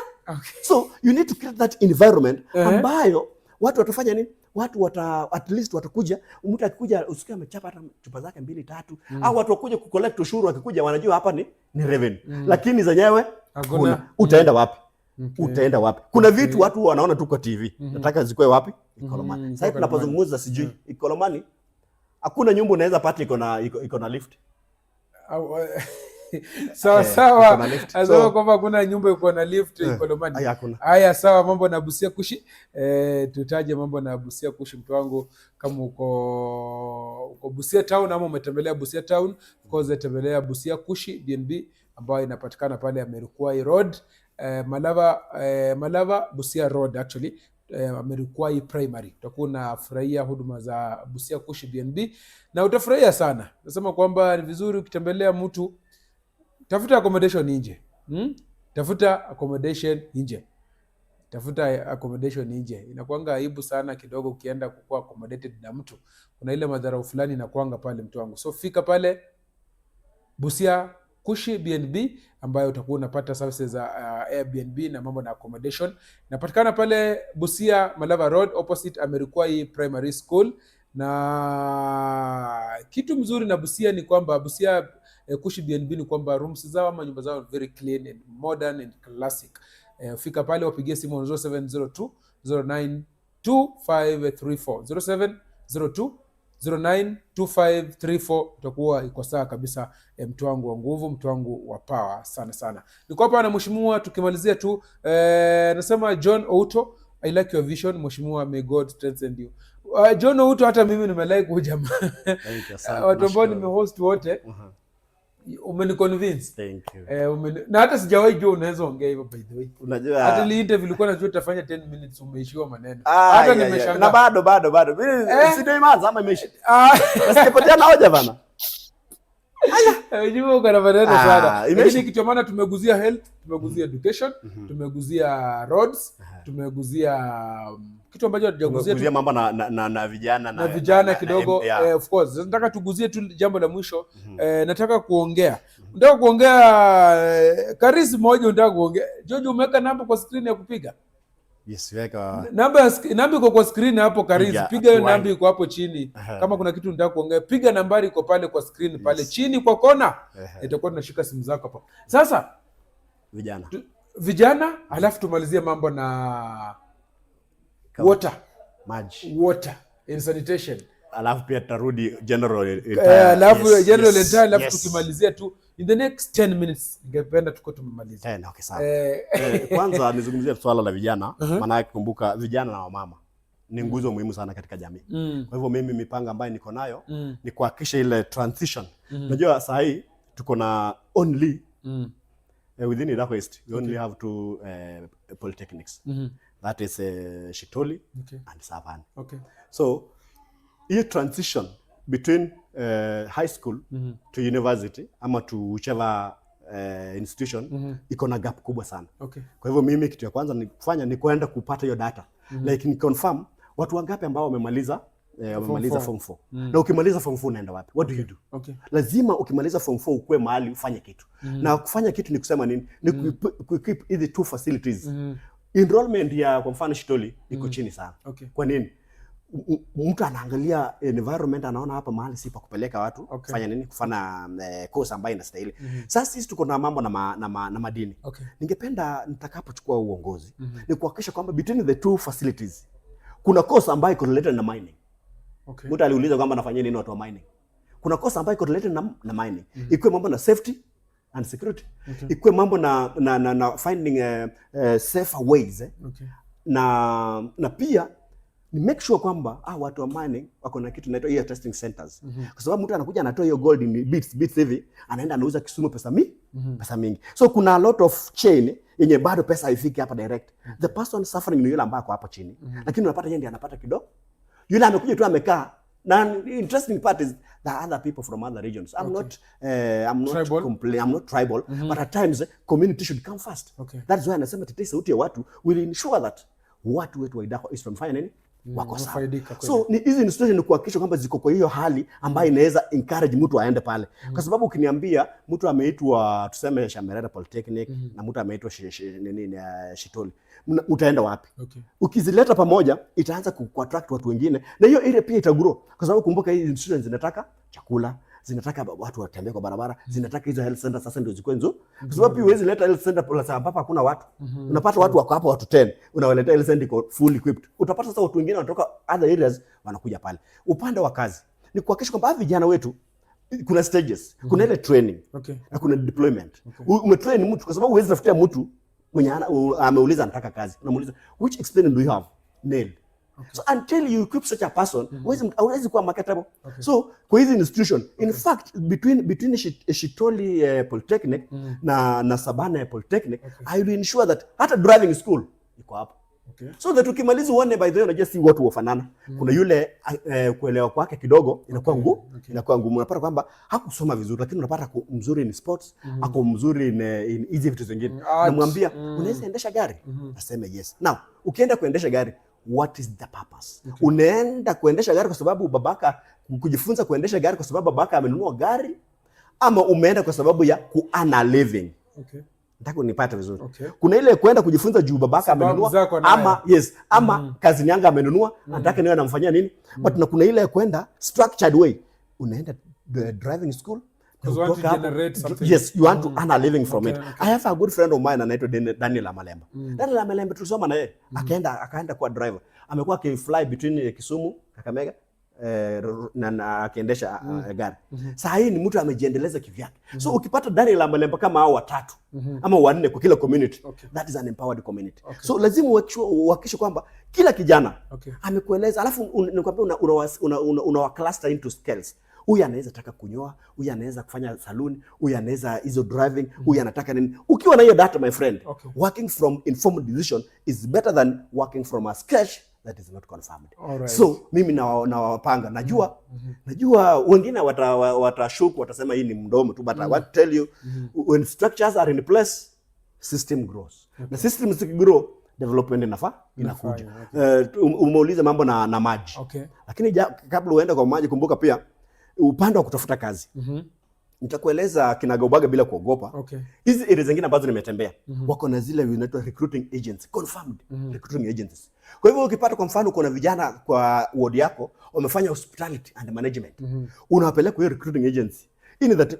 So you need to create that environment ambayo watu watafanya nini? Watu wata at least watakuja, mtu akikuja usikie amechapa hata chupa zake mbili tatu, au watu wakuja kucollect ushuru, wakikuja wanajua hapa ni revenue. Lakini zenyewe Hakuna. kuna. Utaenda wapi? Utaenda wapi? Kuna vitu watu wanaona tu kwa TV. Nataka zikuwe wapi? Ikolomani. Sasa Ikolomani. Tunapozungumza, sijui Ikolomani hakuna nyumba unaweza pata iko na lift. Sawa. Iko Sawa. na lift. Anasema kwamba kuna nyumba iko na lift Ikolomani. Ay, hakuna. Haya, sawa. Mambo na Busia Kushi, tutaje mambo na Busia Kushi, mtu wangu, kama uko Busia Town ama umetembelea Busia Town, of course tembelea Busia Kushi BNB ambayo inapatikana pale Amerukwai Road, Malava Busia Road actually, Amerukwai Primary. Utakuwa unafurahia huduma za Busia Kushi BNB na utafurahia sana. Nasema kwamba ni vizuri ukitembelea mtu, tafuta accommodation nje, Tafuta accommodation nje, tafuta accommodation nje. Inakuanga aibu sana kidogo ukienda kukuwa accommodated na mtu, kuna ile madharau fulani inakuanga pale, mtu wangu. So fika pale Busia Kushi BNB ambayo utakuwa unapata services za Airbnb na mambo na accommodation. Inapatikana pale Busia Malava Road opposite Amerikwai Primary School. Na kitu mzuri na Busia ni kwamba Busia Kushi BNB ni kwamba rooms zao ama nyumba zao very clean and modern and classic. Fika pale wapigie simu on 0702 092534, 0702 092534, utakuwa iko sawa kabisa. Mtu wangu wa nguvu, mtu wangu wa power sana sana. Niko hapa na mheshimiwa, tukimalizia tu, nasema John Outo, "I like your vision, mheshimiwa, may God strengthen you." John Outo, hata mimi nimelike huyu jamaa. Thank you, asante, Watu ambao nashukuru. Nimehost wote, umeniconvince. Thank you. Na hata sijawahi jua unaweza ongea hivyo, by the way. Unajua Hata ile interview ilikuwa najua tutafanya 10 minutes, umeishiwa maneno. Ah, Hata yeah. nimeshangaa. Na bado bado bado. Mimi si ndio imeanza ama imeisha? Ah, Nasikipotea hoja bana. Unajua uko na maneno Ah, sana. imeisha. Lakini kitu ya maana tumeguzia health, tumeguzia education, tumeguzia roads, tumeguzia kitu ambacho hatujaguzia tu Tumeguzia mambo na vijana na vijana kidogo. Yeah. Of course. Sasa nataka tuguzie tu jambo la mwisho. Nataka kuongea karisi moja unataka kuongea. George, umeweka namba kwa screen ya kupiga? Yes, weka. Namba iko kwa screen hapo, Karisi. Piga, Piga hiyo tuwahi. namba iko hapo chini. Kama kuna kitu unataka kuongea, piga nambari iko pale kwa screen pale chini kwa kona. Itakuwa tunashika simu zako hapo. Sasa Vijana. Vijana, alafu tumalizie mambo na water, Maji. Water and sanitation. Alafu pia tutarudi general Alafu yes, general yes, entire, alafu tukimalizia tu in the next 10 minutes, ningependa tuko tumemaliza. 10, okay, sawa. Eh, Kwanza nizungumzie swala la vijana, maanake kumbuka vijana na wamama ni nguzo muhimu sana katika jamii. Kwa hivyo mimi mipango ambayo niko nayo ni kuhakikisha ile transition. Unajua saa hii tuko na only within Idakho East we only have two polytechnics. That is Shitoli and Savan. So hiyo transition between high school to university ama to whichever institution iko na gap kubwa sana. Kwa hivyo mimi kitu ya kwanza ni kufanya ni kwenda kupata hiyo data. Like ni confirm watu wangapi ambao wamemaliza Form form 4. Na ukimaliza form 4 unaenda wapi? What do you do? Lazima ukimaliza form 4 ukuwe mahali ufanye kitu. Na kufanya kitu ni kusema nini? Ni kuequip hizi two facilities. Enrollment ya kwa mfano Shitoli iko chini sana. Kwa nini? Mtu anaangalia environment, anaona hapa mahali si pa kupeleka watu kufanya nini, kufanya course ambayo inastahili. Sasa sisi tuko na mambo na madini. Ningependa nitakapochukua uongozi ni kuhakikisha kwamba between the two facilities kuna course ambayo iko related na mining. Mtu aliuliza kwamba nafanyia nini watu wa mining. Kuna course ambayo iko related na mining. Ikuwe mambo na safety and security. Ikuwe mambo na finding safer ways. Na pia ni make sure kwamba watu wa mining wako na kitu inaitwa testing centers. Kwa sababu mtu anakuja anatoa hiyo gold in bits bits hivi, anaenda anauza Kisumu pesa mingi. So kuna a lot of chain yenye bado pesa haifiki hapa direct. The person suffering ni yule ambaye ako hapo chini. Lakini unapata yeye ndiye anapata kidogo. Yule amekuja tu amekaa. Na interesting part is there are other people from other regions. I'm not Tribal. I'm not tribal, but at times community should come first. That's why anasema Tetei Sauti ya Watu will ensure that watu wetu wa Idakho East wamefanya nini? Wako sawa. Wamefaidika kweli. So ni hizi institution ni kuhakikisha kwamba ziko kwa hiyo hali ambayo inaweza encourage mtu aende pale. Kwa sababu ukiniambia mtu ameitwa tuseme Shamerera Polytechnic na mtu ameitwa nini Shitoli, utaenda wapi? Ukizileta pamoja itaanza ku attract watu wengine na hiyo area pia itagrow, kwa sababu kumbuka hizi institutions zinataka chakula, Zinataka watu watembee kwa barabara, zinataka hizo health center sasa ndio zikuwe nzuri, kwa sababu pia huwezi leta health center plus ambapo hakuna watu. Unapata watu wako hapo watu 10, unawaletea health center iko full equipped, utapata sasa watu wengine wanatoka other areas wanakuja pale. Upande wa kazi ni kuhakikisha kwamba hawa vijana wetu, kuna stages, kuna ile training na kuna deployment. Umetrain mtu, kwa sababu huwezi tafutia mtu mwenye ameuliza anataka kazi, unamuuliza, "Which experience do you have?" Nil. So until you equip such a person, huwezi kuwa marketable. So kwa hizi institution, in fact between Shitoli Polytechnic na Sabana Polytechnic, I will ensure that hata driving school iko hapo so that ukimaliza uone. By the way, unajua si watu wafanana. Kuna yule kuelewa kwake kidogo inakuwa ngumu, inakuwa ngumu. Unapata kwamba hakusoma vizuri, lakini unapata ako mzuri in sports, ako mzuri in hizi vitu zingine. Art. Namwambia, "Unaweza endesha gari?" Aseme yes. Now ukienda kuendesha gari, what is the purpose? Unaenda kuendesha gari kwa sababu babaka, kujifunza kuendesha gari kwa sababu babaka amenunua gari, ama umeenda kwa sababu ya ku earn a living? Nataka unipate vizuri. Kuna ile kwenda kujifunza juu babaka Sababu amenunua zako nayo. ama, yes, ama cousin yangu amenunua, nataka niwe namfanyia nini. But na kuna ile kwenda structured way, unaenda the driving school na Because you want to utoka hapo- generate something. Yes, you want to earn a living from it. I have a good friend of mine anaitwa Daniel Amalemba. Daniel Amalemba tulisoma na yeye, akaenda kuwa driver. Amekuwa akifly between Kisumu, Kakamega, na akiendesha gari. Saa hii ni mtu amejiendeleza kivyake. So ukipata Daniel Amalemba kama hao watatu ama wanne kwa kila community, that is an empowered community. So lazima uhakikishe kwamba kila kijana amekueleza, alafu nikwambia una cluster into skills. Huyu anaweza taka kunyoa, huyu anaweza kufanya saluni, huyu anaweza hizo driving, huyu anataka nini. Ukiwa na hiyo data, my friend, working from informed decision is better than working from a sketch that is not confirmed. So mimi nawapanga, najua wengine watashuku, watasema hii ni mdomo tu, but I want to tell you, when structures are in place, system grows, na system zikigrow, development inafaa inakuja. Umeuliza mambo na maji, lakini kabla uende kwa maji, kumbuka pia upande wa kutafuta kazi. Nitakueleza kinagaubaga bila kuogopa. Hizi area zingine ambazo nimetembea, wako na zile zinaitwa recruiting agents, confirmed recruiting agencies. Kwa hivyo ukipata, kwa mfano, kuna vijana kwa ward yako wamefanya hospitality and management, unawapeleka kwa hiyo recruiting agency in that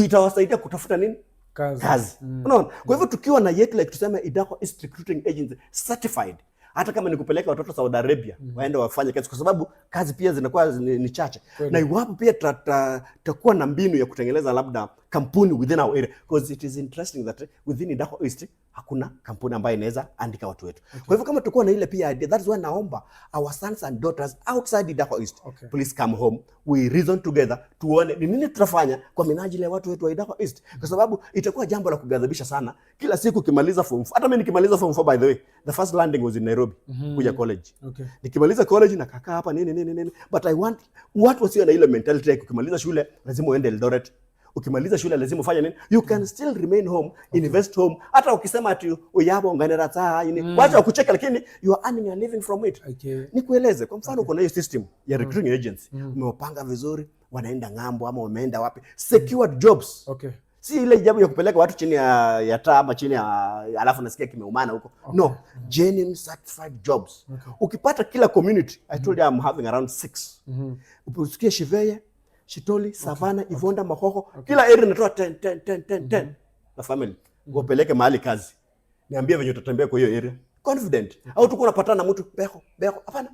itawasaidia kutafuta nini? Kazi. Kazi. Unaona? Kwa hivyo tukiwa na yetu, like tuseme Idakho East Recruiting Agency certified, hata kama ni kupeleka watoto Saudi Arabia waende wafanye kazi, kwa sababu kazi pia zinakuwa ni chache. Na iwapo pia tutakuwa na mbinu ya kutengeneza labda kampuni within our area, because it is interesting that within Idakho East hakuna kampuni ambayo inaweza andika watu wetu. Kwa hivyo kama tutakuwa na ile pia idea, that is why naomba our sons and daughters outside Idakho East, please come home, we reason together, tuone ni nini tutafanya kwa minajili ya watu wetu wa Idakho East, kwa sababu itakuwa jambo la kughadhabisha sana kila siku ukimaliza form 4. Hata mimi nikimaliza form 4, by the way, the first landing was in Nairobi kuja college. Nikimaliza college nakakaa hapa, nini nini nini, but I want watu wasio na ile mentality ya ukimaliza shule lazima uende Eldoret, ukimaliza shule lazima ufanye nini. You can still remain home, invest home. Hata ukisema ati uyabo nganera taa ini, wacha wakucheka, lakini you are earning a living from it. Nikueleze, kwa mfano, kuna hiyo system ya recruiting agency, umewapanga vizuri, wanaenda ng'ambo ama wameenda wapi, secured jobs. Si ile jambo ya kupeleka watu chini ya taa ama chini ya, alafu nasikia kimeumana huko. No, genuine certified jobs. Ukipata kila community, I told you I'm having around six, usikie Shiveye, Shitoli, Savana, Ivonda, Mahoho, kila area inatoa 10 10 10 10 10 na family, wapeleke mahali kazi, niambie venye utatembea kwa hiyo area confident, au tuko unapatana na mtu beko beko? Hapana.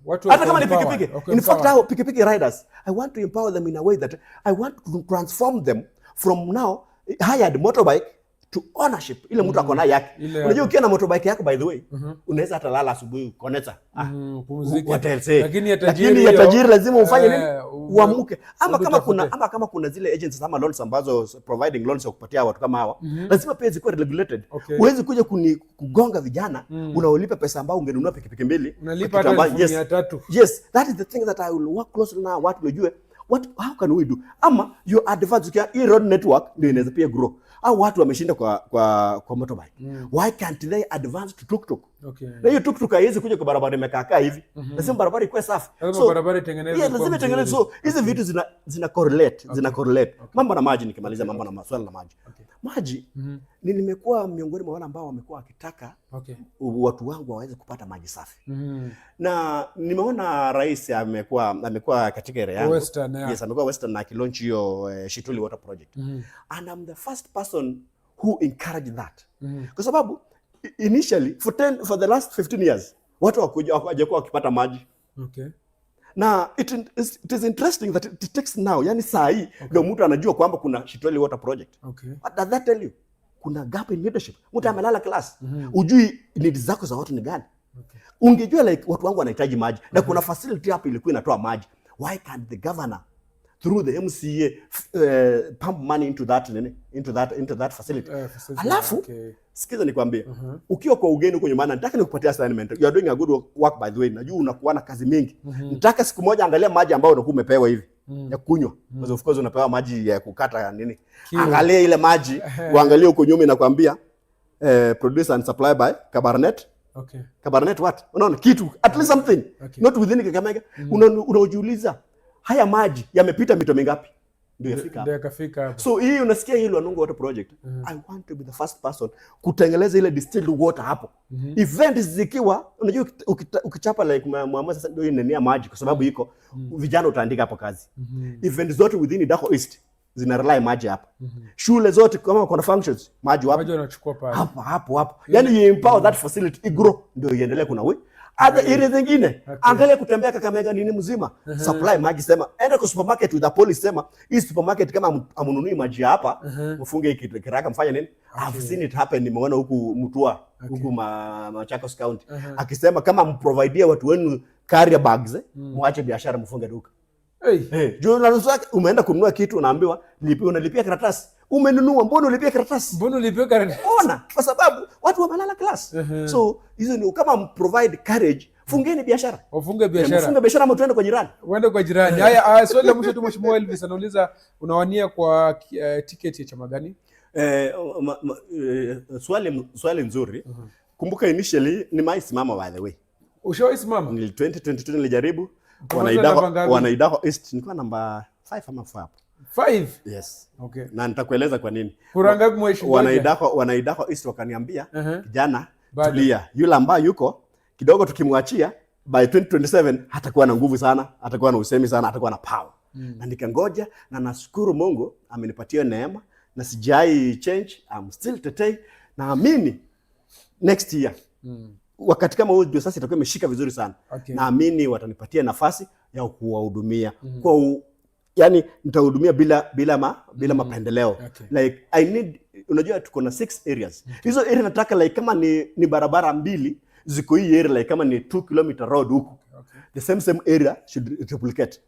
Watu Hata wako kama ni empowered, pikipiki, wako in fact, empowered. hao pikipiki riders, I want to empower them in a way that I want to transform them from now hired motorbike to ownership, ile mtu ako nayo yake. Ile Unajua yake. ukiwa na motorbike yako, by the way, unaweza hata lala asubuhi ukoneta, ah, Upumzike. what else, eh? Lakini ya tajiri Lakini ya hiyo, tajiri lazima ufanye nini? Uamuke. Ama uende kama kuna utafute. Ama kama kuna zile agencies ama loans ambazo providing loans ya kupatia watu kama hawa, lazima pia zikuwe regulated. Huwezi kuja kugonga vijana, unaolipa pesa ambao ungenunua pikipiki mbili Unalipa kwa kitu hata ambayo- elfu 300. Yes, that is the thing that I will work closely na watu wajue what, how can we do, ama you advance ukia hii road network ndio inaweza pia grow, au watu wameshinda kwa motorbike, why can't they advance to tuktuk? Na hiyo tuktuk haiwezi kuja kwa barabara imekaa hivi. Lazima barabara ikuwe safi. Lazima So, barabara itengenezwe yeah, kuwa lazima itengenezwe. mzuri. So hizi vitu zina correlate, zina correlate. Mambo na maji, nikimaliza mambo na maswala na maji. Maji ni nimekuwa miongoni mwa wale ambao wamekuwa wakitaka watu wangu waweze kupata maji safi. Na nimeona rais amekuwa katika area yangu. Western, yeah. Yes, amekuwa Western na akilaunch hiyo Shituli Water Project. And I'm the first person who encouraged that. Kwa sababu initially for the last 15 years watu hawajakuwa wakipata maji. Na it is interesting that it takes now, yani saa hii ndio mtu anajua kwamba kuna Shituli Water Project. What does that tell you? Kuna gap in leadership. Mtu amelala class. Ujui needs zako za watu ni gani. Ungejua like watu wangu wanahitaji maji na kuna facility hapa ilikuwa inatoa maji. Why can't the governor through the MCA pump money into that nini? Into that facility? Facility, Alafu sikiza nikwambie. Ukiwa kwa ugeni huko nyumbani, nataka nikupatie assignment. You are doing a good work by the way. Najua unakuwa na kazi mingi. Nataka siku moja angalia maji ambayo unakuwa umepewa hivi ya kunywa. Because of course unapewa maji ya kukata nini. Kiu. Angalia ile maji, uangalie huko nyuma inakwambia produce and supply by Kabarnet. Kabarnet what? Unaona kitu at least something. Not within Kakamega. Unajiuliza haya maji yamepita mito mingapi ndio yafika hapa? Ndio yakafika hapo. So hii unasikia hii Lwanongo Water Project. I want to be the first person kutengeleza ile distilled water hapo. Event zikiwa unajua ukichapa like muamua sasa ndio inenia maji kwa sababu iko vijana utaandika hapo kazi. Event zote within Idakho East zina rely maji hapa. Shule zote kama kuna functions maji wapi? Maji wanachukua pale. Hapo hapo hapo. Yani you empower that facility igrow ndio iendelee kuna we. Other area zingine angalia kutembea Kakamega nini mzima supply maji, sema enda kwa supermarket with the police, sema hii supermarket kama amununui maji hapa mfunge hiki kiraka mfanye nini. I've seen it happen, nimeona huku Mutua huku Machakos County akisema kama mprovidie watu wenu carrier bags, muache biashara mfunge duka. Hey. Hey, juu unanusa umeenda kununua kitu unaambiwa lipia, unalipia karatasi. Umenunua, mbona ulipia karatasi? Mbona ulipia karatasi? Ona, kwa sababu watu wamelala class. So hizo ni kama provide courage, fungeni biashara. Wafunge biashara. Mfunge biashara ama tuende kwa jirani. Uende kwa jirani. Haya, haya, swali la mwisho tu Mheshimiwa Elvis anauliza unawania kwa tiketi ya chama gani? Swali nzuri. Kumbuka initially nimaisimama by the way. Ushawahi simama? Nili 2022 nilijaribu. Ukamaliza namba ngapi? Wanaidako East nilikuwa namba 5 ama 4 hapo. 5. Yes. Okay. Na nitakueleza kwa nini. Kura ngapi mheshimiwa? Wanaidako East wakaniambia kijana, Bado. tulia. Yule ambaye yuko kidogo tukimwachia by 2027 hatakuwa na nguvu sana, hatakuwa na usemi sana, hatakuwa na power. Na nikangoja na nashukuru Mungu amenipatia neema na sijai change, I'm still Tetei. Naamini next year wakati kama huu ndio sasa itakuwa imeshika vizuri sana. Naamini watanipatia nafasi ya kuwahudumia yani nitahudumia bila mapendeleo. Like I need, unajua tuko na six areas. Hizo area nataka like kama ni barabara mbili ziko hii area like kama ni 2 km road huku. The same same area should replicate.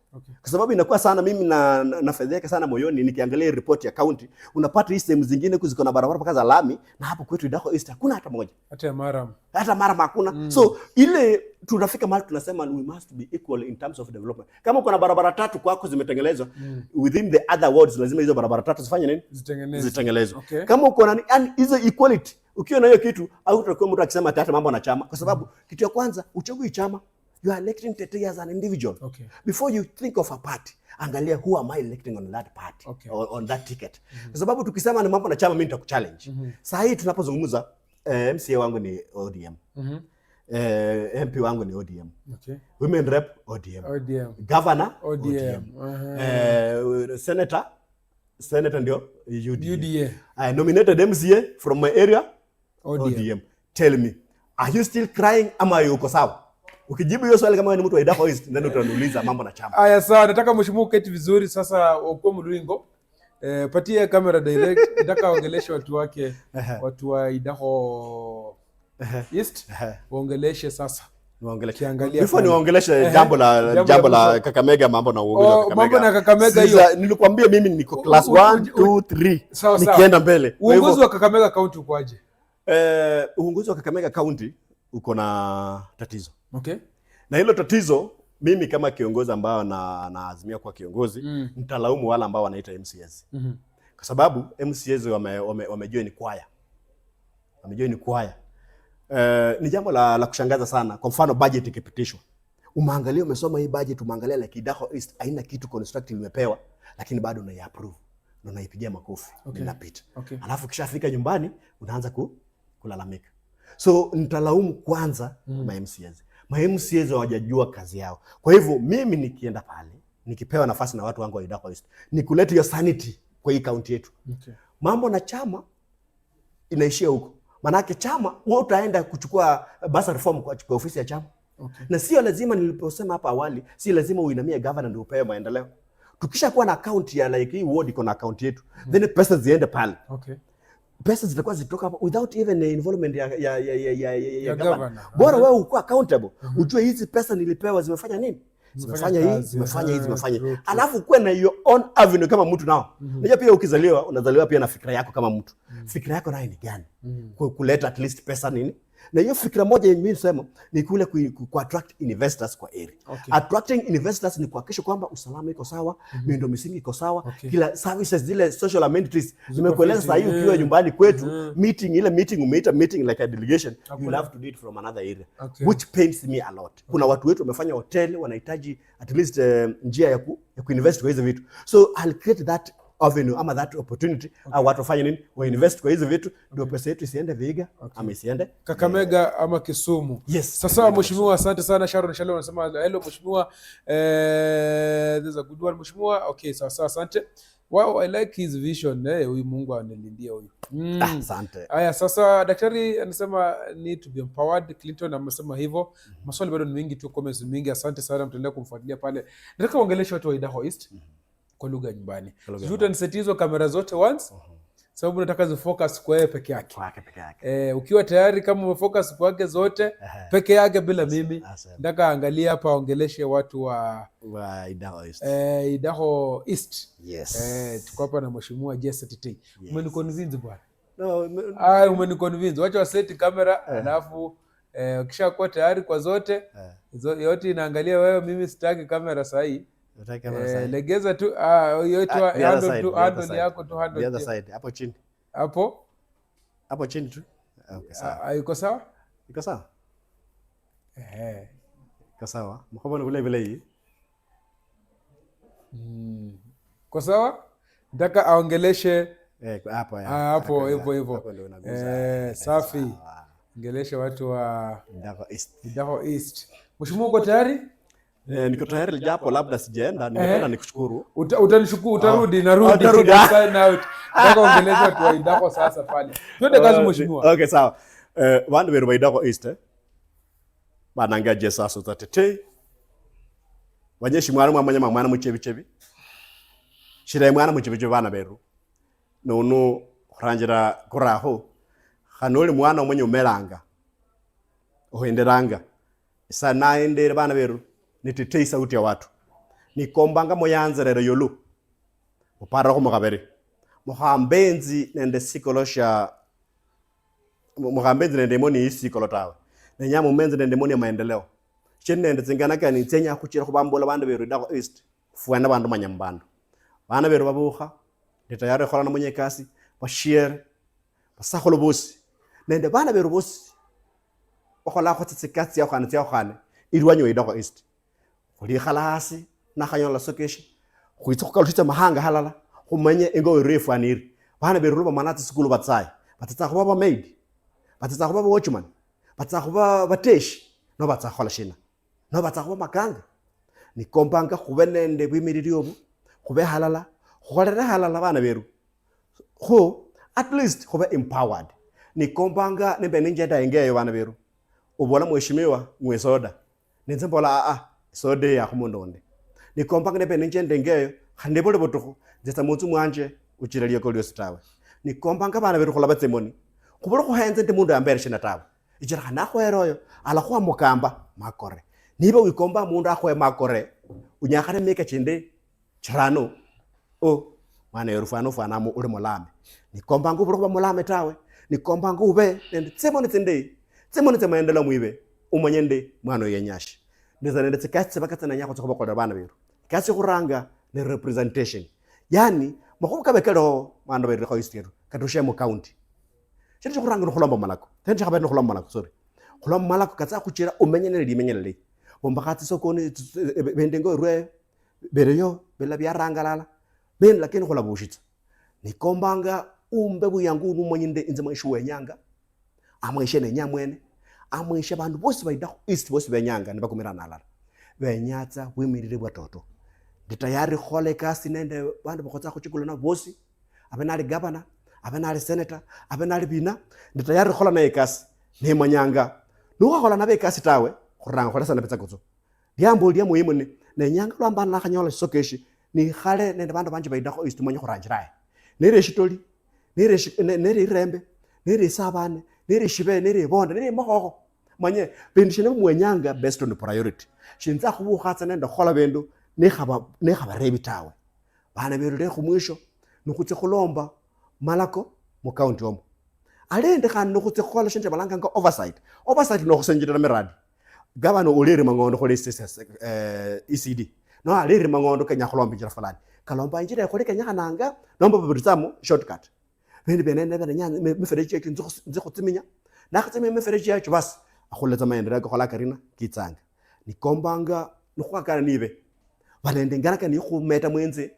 Kwa sababu inakuwa sana mimi na nafedheka sana moyoni nikiangalia report ya county, unapata hii sehemu zingine huku ziko na barabara mpaka za lami na hapo kwetu Idakho East hakuna hata moja. Hata ya murram. Hata mara hakuna. So ile tunafika mahali tunasema we must be equal in terms of development. Kama kuna barabara tatu kwako zimetengenezwa within the other wards, lazima hizo barabara tatu zifanye nini? Zitengenezwe. Zitengenezwe. Okay. Kama uko na yani hizo equality, ukiwa na hiyo kitu au utakuwa mtu akisema ati hata mambo na chama, kwa sababu kitu ya kwanza uchagui chama, you are electing Tetei as an individual. Before you think of a party, angalia who am I electing on that party or on that ticket. Kwa sababu tukisema ni mambo na chama, mimi nitakuchallenge. Saa hii tunapozungumza, MCA wangu ni ODM. MP wangu ni ODM. Women rep ODM. ODM. Governor ODM. ODM. Senator ndio UDA. UDA. I nominated MCA from my area ODM. ODM. Tell me, are you still crying ama uko sawa? Ukijibu hiyo swali kama wewe ni mtu wa Idakho East, then utaniuliza mambo na chama. Aya, sawa, nataka mheshimiwa uketi vizuri sasa, ukuwe mduingo. Patie kamera direct. Nataka aongeleshe watu wake, watu wa Idakho East waongeleshe sasa. Niwaongeleshe. Ukiangalia Before pale. niwaongeleshe jambo la Jambo jambo la la mwisho. Kakamega, mambo na uongozi wa Oh, Kakamega. mambo na Kakamega hiyo. Sasa nilikwambia mimi niko class 1 2 3 Sawa, sawa. nikienda mbele. Kwa Uongozi hivyo wa Kakamega County ukoaje? Uongozi wa Kakamega County uko na tatizo. Na hilo tatizo mimi kama kiongozi ambao na naazimia kuwa kiongozi nitalaumu wale ambao wanaita MCAs. Kwa sababu MCAs wamejoin kwaya. Wamejoin kwaya. Ni jambo la kushangaza sana. Kwa mfano budget ikipitishwa, umeangalia, umesoma hii budget, umeangalia like Idakho East haina kitu constructive imepewa, lakini bado unaiapprove na unaipigia makofi, inapita. Alafu kishafika nyumbani unaanza kulalamika. So nitalaumu kwanza ma MCAs. Ma MCAs hawajajua kazi yao. Kwa hivyo mimi nikienda pale, nikipewa nafasi na watu wangu wa Idakho East, ni kuleta hiyo sanity kwa hii kaunti yetu. Mambo na chama inaishia huko. Manake chama wewe utaenda kuchukua bursary form kwa ofisi ya chama. Na sio lazima, niliposema hapa awali, si lazima uinamie governor ndio upewe maendeleo. Tukishakuwa na account ya like hii ward iko na account yetu, then pesa ziende pale. Pesa zitakuwa zitoka hapo without even the involvement ya Ya governor. Governor. Bora wewe ukuwa accountable. Ujue hizi pesa nilipewa zimefanya nini? Zimefanya hii, kazi. zimefanya hii, zimefanya hii. True, true. Alafu kuwe na your own avenue kama mtu nao. Unajua pia ukizaliwa unazaliwa pia na fikra yako kama mtu. Fikra yako nayo ni gani? Kuleta at least pesa nini? Na hiyo fikra moja yenye mimi nasema ni kule ku attract investors kwa area. Attracting investors ni kuhakikisha kwamba usalama iko sawa, miundo misingi iko sawa, kila services zile social amenities nimekueleza fiti, saa hii ukiwa nyumbani kwetu, meeting ile meeting umeita meeting like a delegation, you'll have to do it from another area, which pains me a lot. Kuna watu wetu wamefanya hoteli wanahitaji at least njia ya kuinvest kwa hizi vitu. So I'll create that avenue ama that opportunity, au watu wafanye nini, wainvest kwa hizi vitu ndio pesa yetu isiende Vihiga ama isiende Kakamega ama Kisumu. Yes. Sasa mheshimiwa, asante sana. Sharon Shalom anasema hello mheshimiwa. There's a good one mheshimiwa. Okay, sawa sawa, asante. Wow, I like his vision. Huyu Mungu anilindia huyu. Ah, asante. Haya, sasa daktari anasema need to be empowered. Clinton amesema hivyo. Maswali bado ni mengi tu, comments ni mingi. Asante sana, mtaendelea kumfuatilia pale. Nataka uongeleshe watu wa Idakho East kwa lugha ya nyumbani. Kwa lugha ya Sijui utanisetia hizo kamera zote once, sababu nataka zifocus kwa yeye peke yake. Kwake peke yake. Ukiwa tayari kama umefocus kwake zote peke yake bila mimi, Asante. nataka angalia hapa aongeleshe watu wa Wa Idakho East. Idakho East. Yes. Tuko hapa na mheshimiwa Jesse Tetei. Umeniconvince bwana. No, Ah, umeniconvince. Wacha waseti kamera alafu ukishakuwa tayari kwa zote yote inaangalia wewe, mimi sitaki kamera sahi. Unataka kamera sahi? Legeza tu yote Ah, the other handle side, tu the other handle side. yako tu handle The other tu. side, hapo chini. Hapo. Hapo chini tu. Okay, sawa. Ah, iko sawa? Iko sawa? Eh. Iko sawa. Mkono vile vile hii. Iko sawa? Nataka aongeleshe Eh, hapo ya. Ah, hapo hivyo hivyo. Hapo ndio unagusa. Safi. Sawa. Ongeleshe watu wa Idakho East. Idakho East. Mheshimiwa, uko tayari? Niko tayari japo labda sijaenda, ningependa nikushukuru. Utanishukuru, utarudi, narudi. Utarudi. Sign out. Nataka ongeleshe watu wa Idakho sasa pale. Twende kazi mheshimiwa. Okay, sawa. Vandu veru va Idakho East bananga Jesse Asuta Tetei vanyeshi mwana mwamanya mwana muchevichevi shira mwana muchevichevi vana veru nunu khuranjira kurakho khani oli mwana omwenye umelanga uhenderanga isa naendere vana veru nitetei sauti ya watu nikombanga muyanzerere yolu muparakho mukhavere mukhambenzi nende sikolo sha mukhambenzi nende emoni isikolo tawe nenya mumenzi nende emoni ya maendeleo sheni nende tsinganakani tsenya khuchira khubambola bandu beru Idakho East fwana bandu manya mubandu bana beru babukha ndi tayari kholana mwenye kasi bashiere basakholo bosi nende bana beru bosi bakholakho tsitsikasi tsiakhwane tsiakhwane ilwanyi wa Idakho East khulikhala hasi nakhanyola sokeshi khwitsa khukalushitsa mahanga halala khumanye engo weru efwanire bana beru lwa bamala tsisikulu batsaye batsatsa khuba bamaid, batsatsa khuba watchman, batsatsa khuba bateshi no batsa khukhola shina no batsa khuba makanga nikombanga khube nende bwimiriri obu khube halala khukholere halala bana beru kho at least khube empowered nikombanga nimbe ninjenda engeyo bana beru ubola mheshimiwa ngwe soda ninze mbola a soda ya khumundu onde nikombanga nimbe ninjenda engeyo khandi buli butukhu nzitsa munzu mwanje uchira lioko lyosi tawe nikombanga bana beru khulaba tsimoni khubula khuhenza ndi mundu ambere shina tawe ichira khana akhwere oyo alakhuwa mukamba makore niba wikomba mundu akhuwe makore unyakhane mika chindi chirano o mwana yoru fwana ufwanamo uli mulame nikombanga ubula khuba mulame tawe nikombanga ube nende tsimoni tsindeyi tsimoni tsa maendeleo mwibe umanye ndi mwana oyo yenyashe ndiza nende tsikasi tsibaka tsinanya khutsa khubakholela bana beru kasi khuranga ni representation yani makhuwa kabe kaliho bandu ba Idakho East yeru katushe mu county. Shindu shikhuranga ni khulomba malako. Shindu shikhavere ni khulomba malako, sorry. Khulomba malako katsa khuchira umenyane limenya lilayi. Ombakha tsisokoni bendengo erwe bereyo bila byarangalala bene, lakini khulabushitsa. Nikombanga umbe buyangu numanye nde inze mwisho wenyanga amwishe nenya mwene amwishe bandu bosi ba Idakho East bosi benyanga nibakumirana alala benyatsa bwimirire bwa toto. Ndi tayari khukhola ekasi nende bandu bakhotsa khuchikula nabo bosi, abe nali governor, abe nali senator, abe nali bina, ndi tayari khukhola naye ekasi. Nemanyanga nukhakhola nabo ekasi tawe khuranga khulesana bitsakutso. Liambo lia muhimu ni nenyanga lwamba nakhanyola shisoko eshi nikhale nende bandu banje ba Idakho East manye khuranjiraye. Nere shitoli, nere irembe, nere isabane, nere shibe, nere ibonde, nere makhokho. Manye bindu shina mwenyanga based on priority. Shinza khubukhatsa nende khukhola bindu nekhabarebi tawe. Bana berure khumwisho nikhutsia khulomba malako mu county omo. Alende khandi nikhutsia khukhola shindu balanganga oversight. Oversight ni khusenjerera miradi. Gavana ulere mang'ondo khuli ECD. No alere mang'ondo kenya khulomba injira fulani. Kalomba injira khuli kenyakhananga nomba babiritsamo shortcut. Bindu byene nebe mifereji yacho nzi khutsimenya. Nakhatsimenya mifereji yacho basi akhuletsa maendeleo kakhola karina kitsanga. Nikombanga nikhwakana nibe. Banende ngaraka ni khumeta mwenze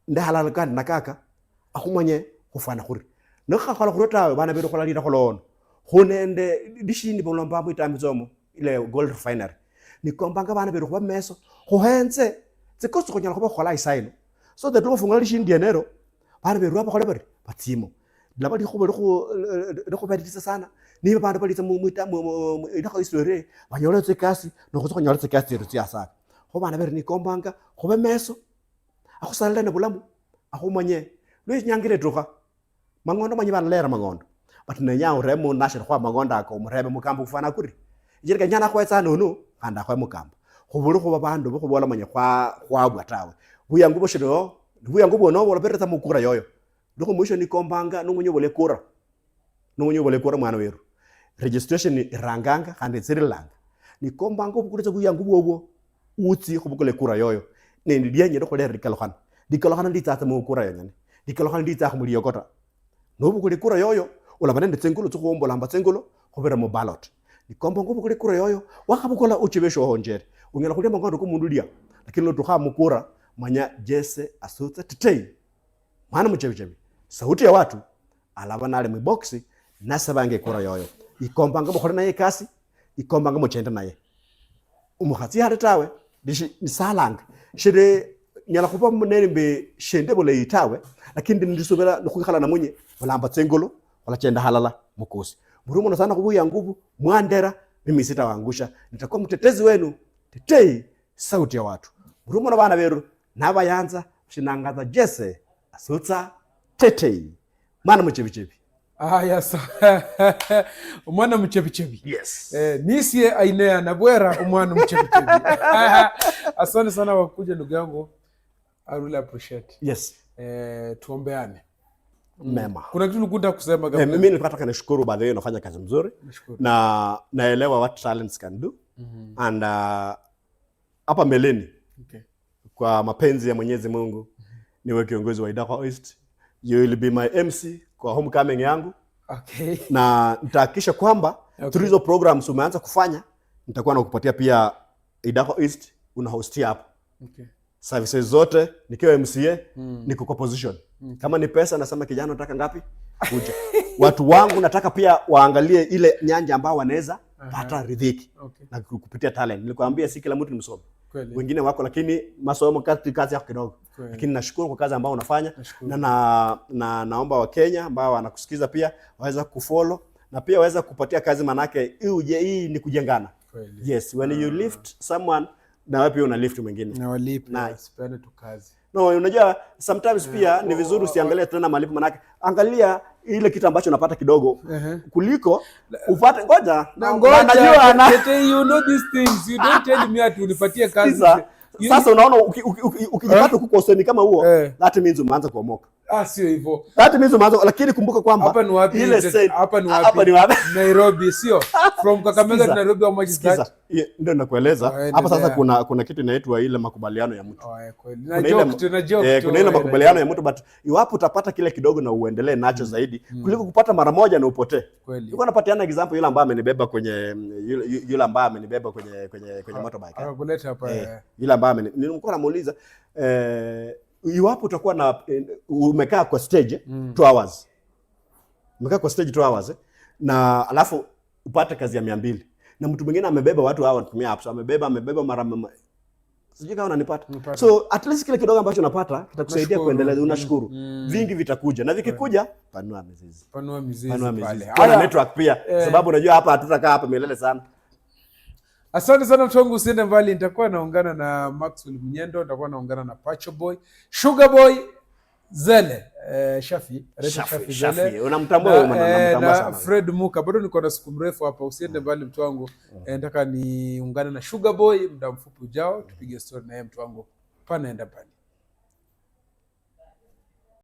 ndahalala kandi nakaka akhumanye khufwana khuri. Nikhakhola khuri tawe bana beru khola lira kholono. Khunende lishindi bolomba mwitambi ile gold refinery. Nikombanga bana beru khuba meso khuhenze tsikosi khunyala khuba khukhola isaino. So that lufungula lishindi enero bana beru bakhole bari batsimo. Laba likhuba likhubaritsa sana. Niba bandu balitsa mu Idakho East banyola tsikasi nokhutsa khunyola tsikasi tseru tsiasaka. Kho bana beru nikombanga khube meso akhusalile ne bulamu akhumanye lwe tukha mang'ondo manye banalera mang'ondo. But nenya ureme nashira khwa mang'ondo ako murebe mukamba kufana kuri. Injira kenyana khwetsa nono khandi akhwe mukamba. Khubuli khuba bandu bokhubola manye khwabwa tawe. Buyangu boshiro buyangu bwono bolaperetsa mukura yoyo. Ndiko mwisho nikombanga numunye bole kura. Numunye bole kura mwana weru. Registration iranganga khandi tsirilanga. Nikombanga obukuletsa buyangu bwobwo utsi khubukule kura yoyo. Nendi lienye khulera likalokhana. Likalokhana litsatsa mukura yonyene. Likalokhana litsa khumuliyokota. Nobukule kura yoyo ulaba nende tsingulu tsikhuombolamba tsingulu khubira mu ballot. Nikombanga obukule kura yoyo wakhabukola uchibesho honjere. Ungela khulia mang'ondo komundu lia. Lakini lotukha mukura manya Jesse Asutsa Tetei. Mwana muchebichebi. Sauti ya watu alaba nali mwiboxi nasabange kura yoyo. Ikombanga mukhole naye kasi, ikombanga muchende naye. Umukhatsi hali tawe nisalanga. Shire nyala khuba munembe shende bulayi tawe, lakini ndisubira nikhwikhala namunye bulamba tsingulu khulachenda halala mukosi. Murumono sana khubuya nguvu mwandera mimi sitawaangusha, nitakuwa mtetezi wenu. Tetei sauti ya watu. Murumono bana beru nabayanza shinangaza Jesse Asutsa Tetei. Mwana muchebichebi. Yes. Omwana muchebichebi. Yes. Nisie ainea nabwera omwana muchebichebi. Asante sana kwa kuja ndugu yangu. I really appreciate. Yes. Tuombeane. Mema. Kuna kitu nilikuwa kusema kabla. Mimi nilikuwa nataka nishukuru by the way, unafanya kazi mzuri. Nashukuru. Na naelewa what talents can do. And hapa mbeleni. Okay. Kwa mapenzi ya Mwenyezi Mungu niwe kiongozi wa Idakho East. You will be my MC kwa homecoming yangu. Okay. Na nitahakikisha kwamba Okay. through hizo programs umeanza kufanya, nitakuwa nakupatia pia Idakho East una hostia hapo. Okay. Services zote nikiwa MCA niko kwa position. Kama ni pesa nasema kijana unataka ngapi? Kuja. Watu wangu nataka pia waangalie ile nyanja ambao wanaweza pata riziki. Okay. Na kupitia talent. Nilikwambia si kila mtu ni msomi. Kweli. Wengine wako lakini masomo kazi yako kidogo. Kweli. Lakini nashukuru kwa kazi ambayo unafanya. Nashukuru. Na naomba Wakenya ambao wanakusikiza pia waweza kufollow na pia waweza kupatia kazi, manake hii ni kujengana. Kweli. Yes, when you lift someone na wewe pia una lift mwingine. Na walipe, Nice. wasipeane tu kazi. No, unajua sometimes pia ni vizuri usiangalie tena malipo, manake angalia ile kitu ambacho unapata kidogo kuliko upate ngoja. Na ngoja, Najua na Tete, you know these things. You don't tell me ati unipatie kazi. Sasa unaona ukijipata huko usemi kama huo, that means umeanza kuomoka. Ah, sio hivyo. 30 minutes umeanza, lakini kumbuka kwamba Hapa ni wapi? ile Hapa ni wapi? Hapa ni wapi? Nairobi, sio? From Kakamega to Sikiza. Nairobi, how much is Sikiza, that? Ndio nakueleza Oh, hapa sasa. endelea. Kuna kitu inaitwa ile makubaliano ya mtu. Oh, kweli. Na Kuna ile, joke tu, na joke tu. kuna ile na makubaliano joke. ya mtu, but iwapo utapata kile kidogo na uendelee nacho zaidi kuliko kupata mara moja na upotee. Nilikuwa napatiana example yule ambaye amenibeba kwenye yule ambaye amenibeba kwenye motorbike. Akakuleta hapa. Yule ambaye nilikuwa namuuliza, iwapo utakuwa na umekaa kwa stage 2 hours, umekaa kwa stage 2 hours, na alafu upate kazi ya 200, na mtu mwingine amebeba watu hawa wanatumia apps, amebeba mara sijui kama unanipata. Unipata. So at least kile kidogo ambacho unapata kitakusaidia Unashukuru. kuendeleza, unashukuru. Vingi vitakuja, na vikikuja, panua mizizi. Panua mizizi Panua pale. mizizi. Kuwa na Haya. network pia, sababu unajua hapa hatutakaa hapa milele sana. Asante sana mtu wangu, usiende mbali. Nitakuwa naungana na Maxwell Mnyendo, nitakuwa naungana na Pacho Boy, Sugar Boy Zele, Shafi, anaitwa Shafi, Shafi Shafi. Zele. Unamtambua Na, huyu mwana, namtambua na sana. Fred Muka, bado niko na siku mrefu hapa, usiende mbali mtu wangu. Nataka niungane na Sugar Boy muda mfupi ujao, tupige story na yeye mtu wangu, panaenda mbali.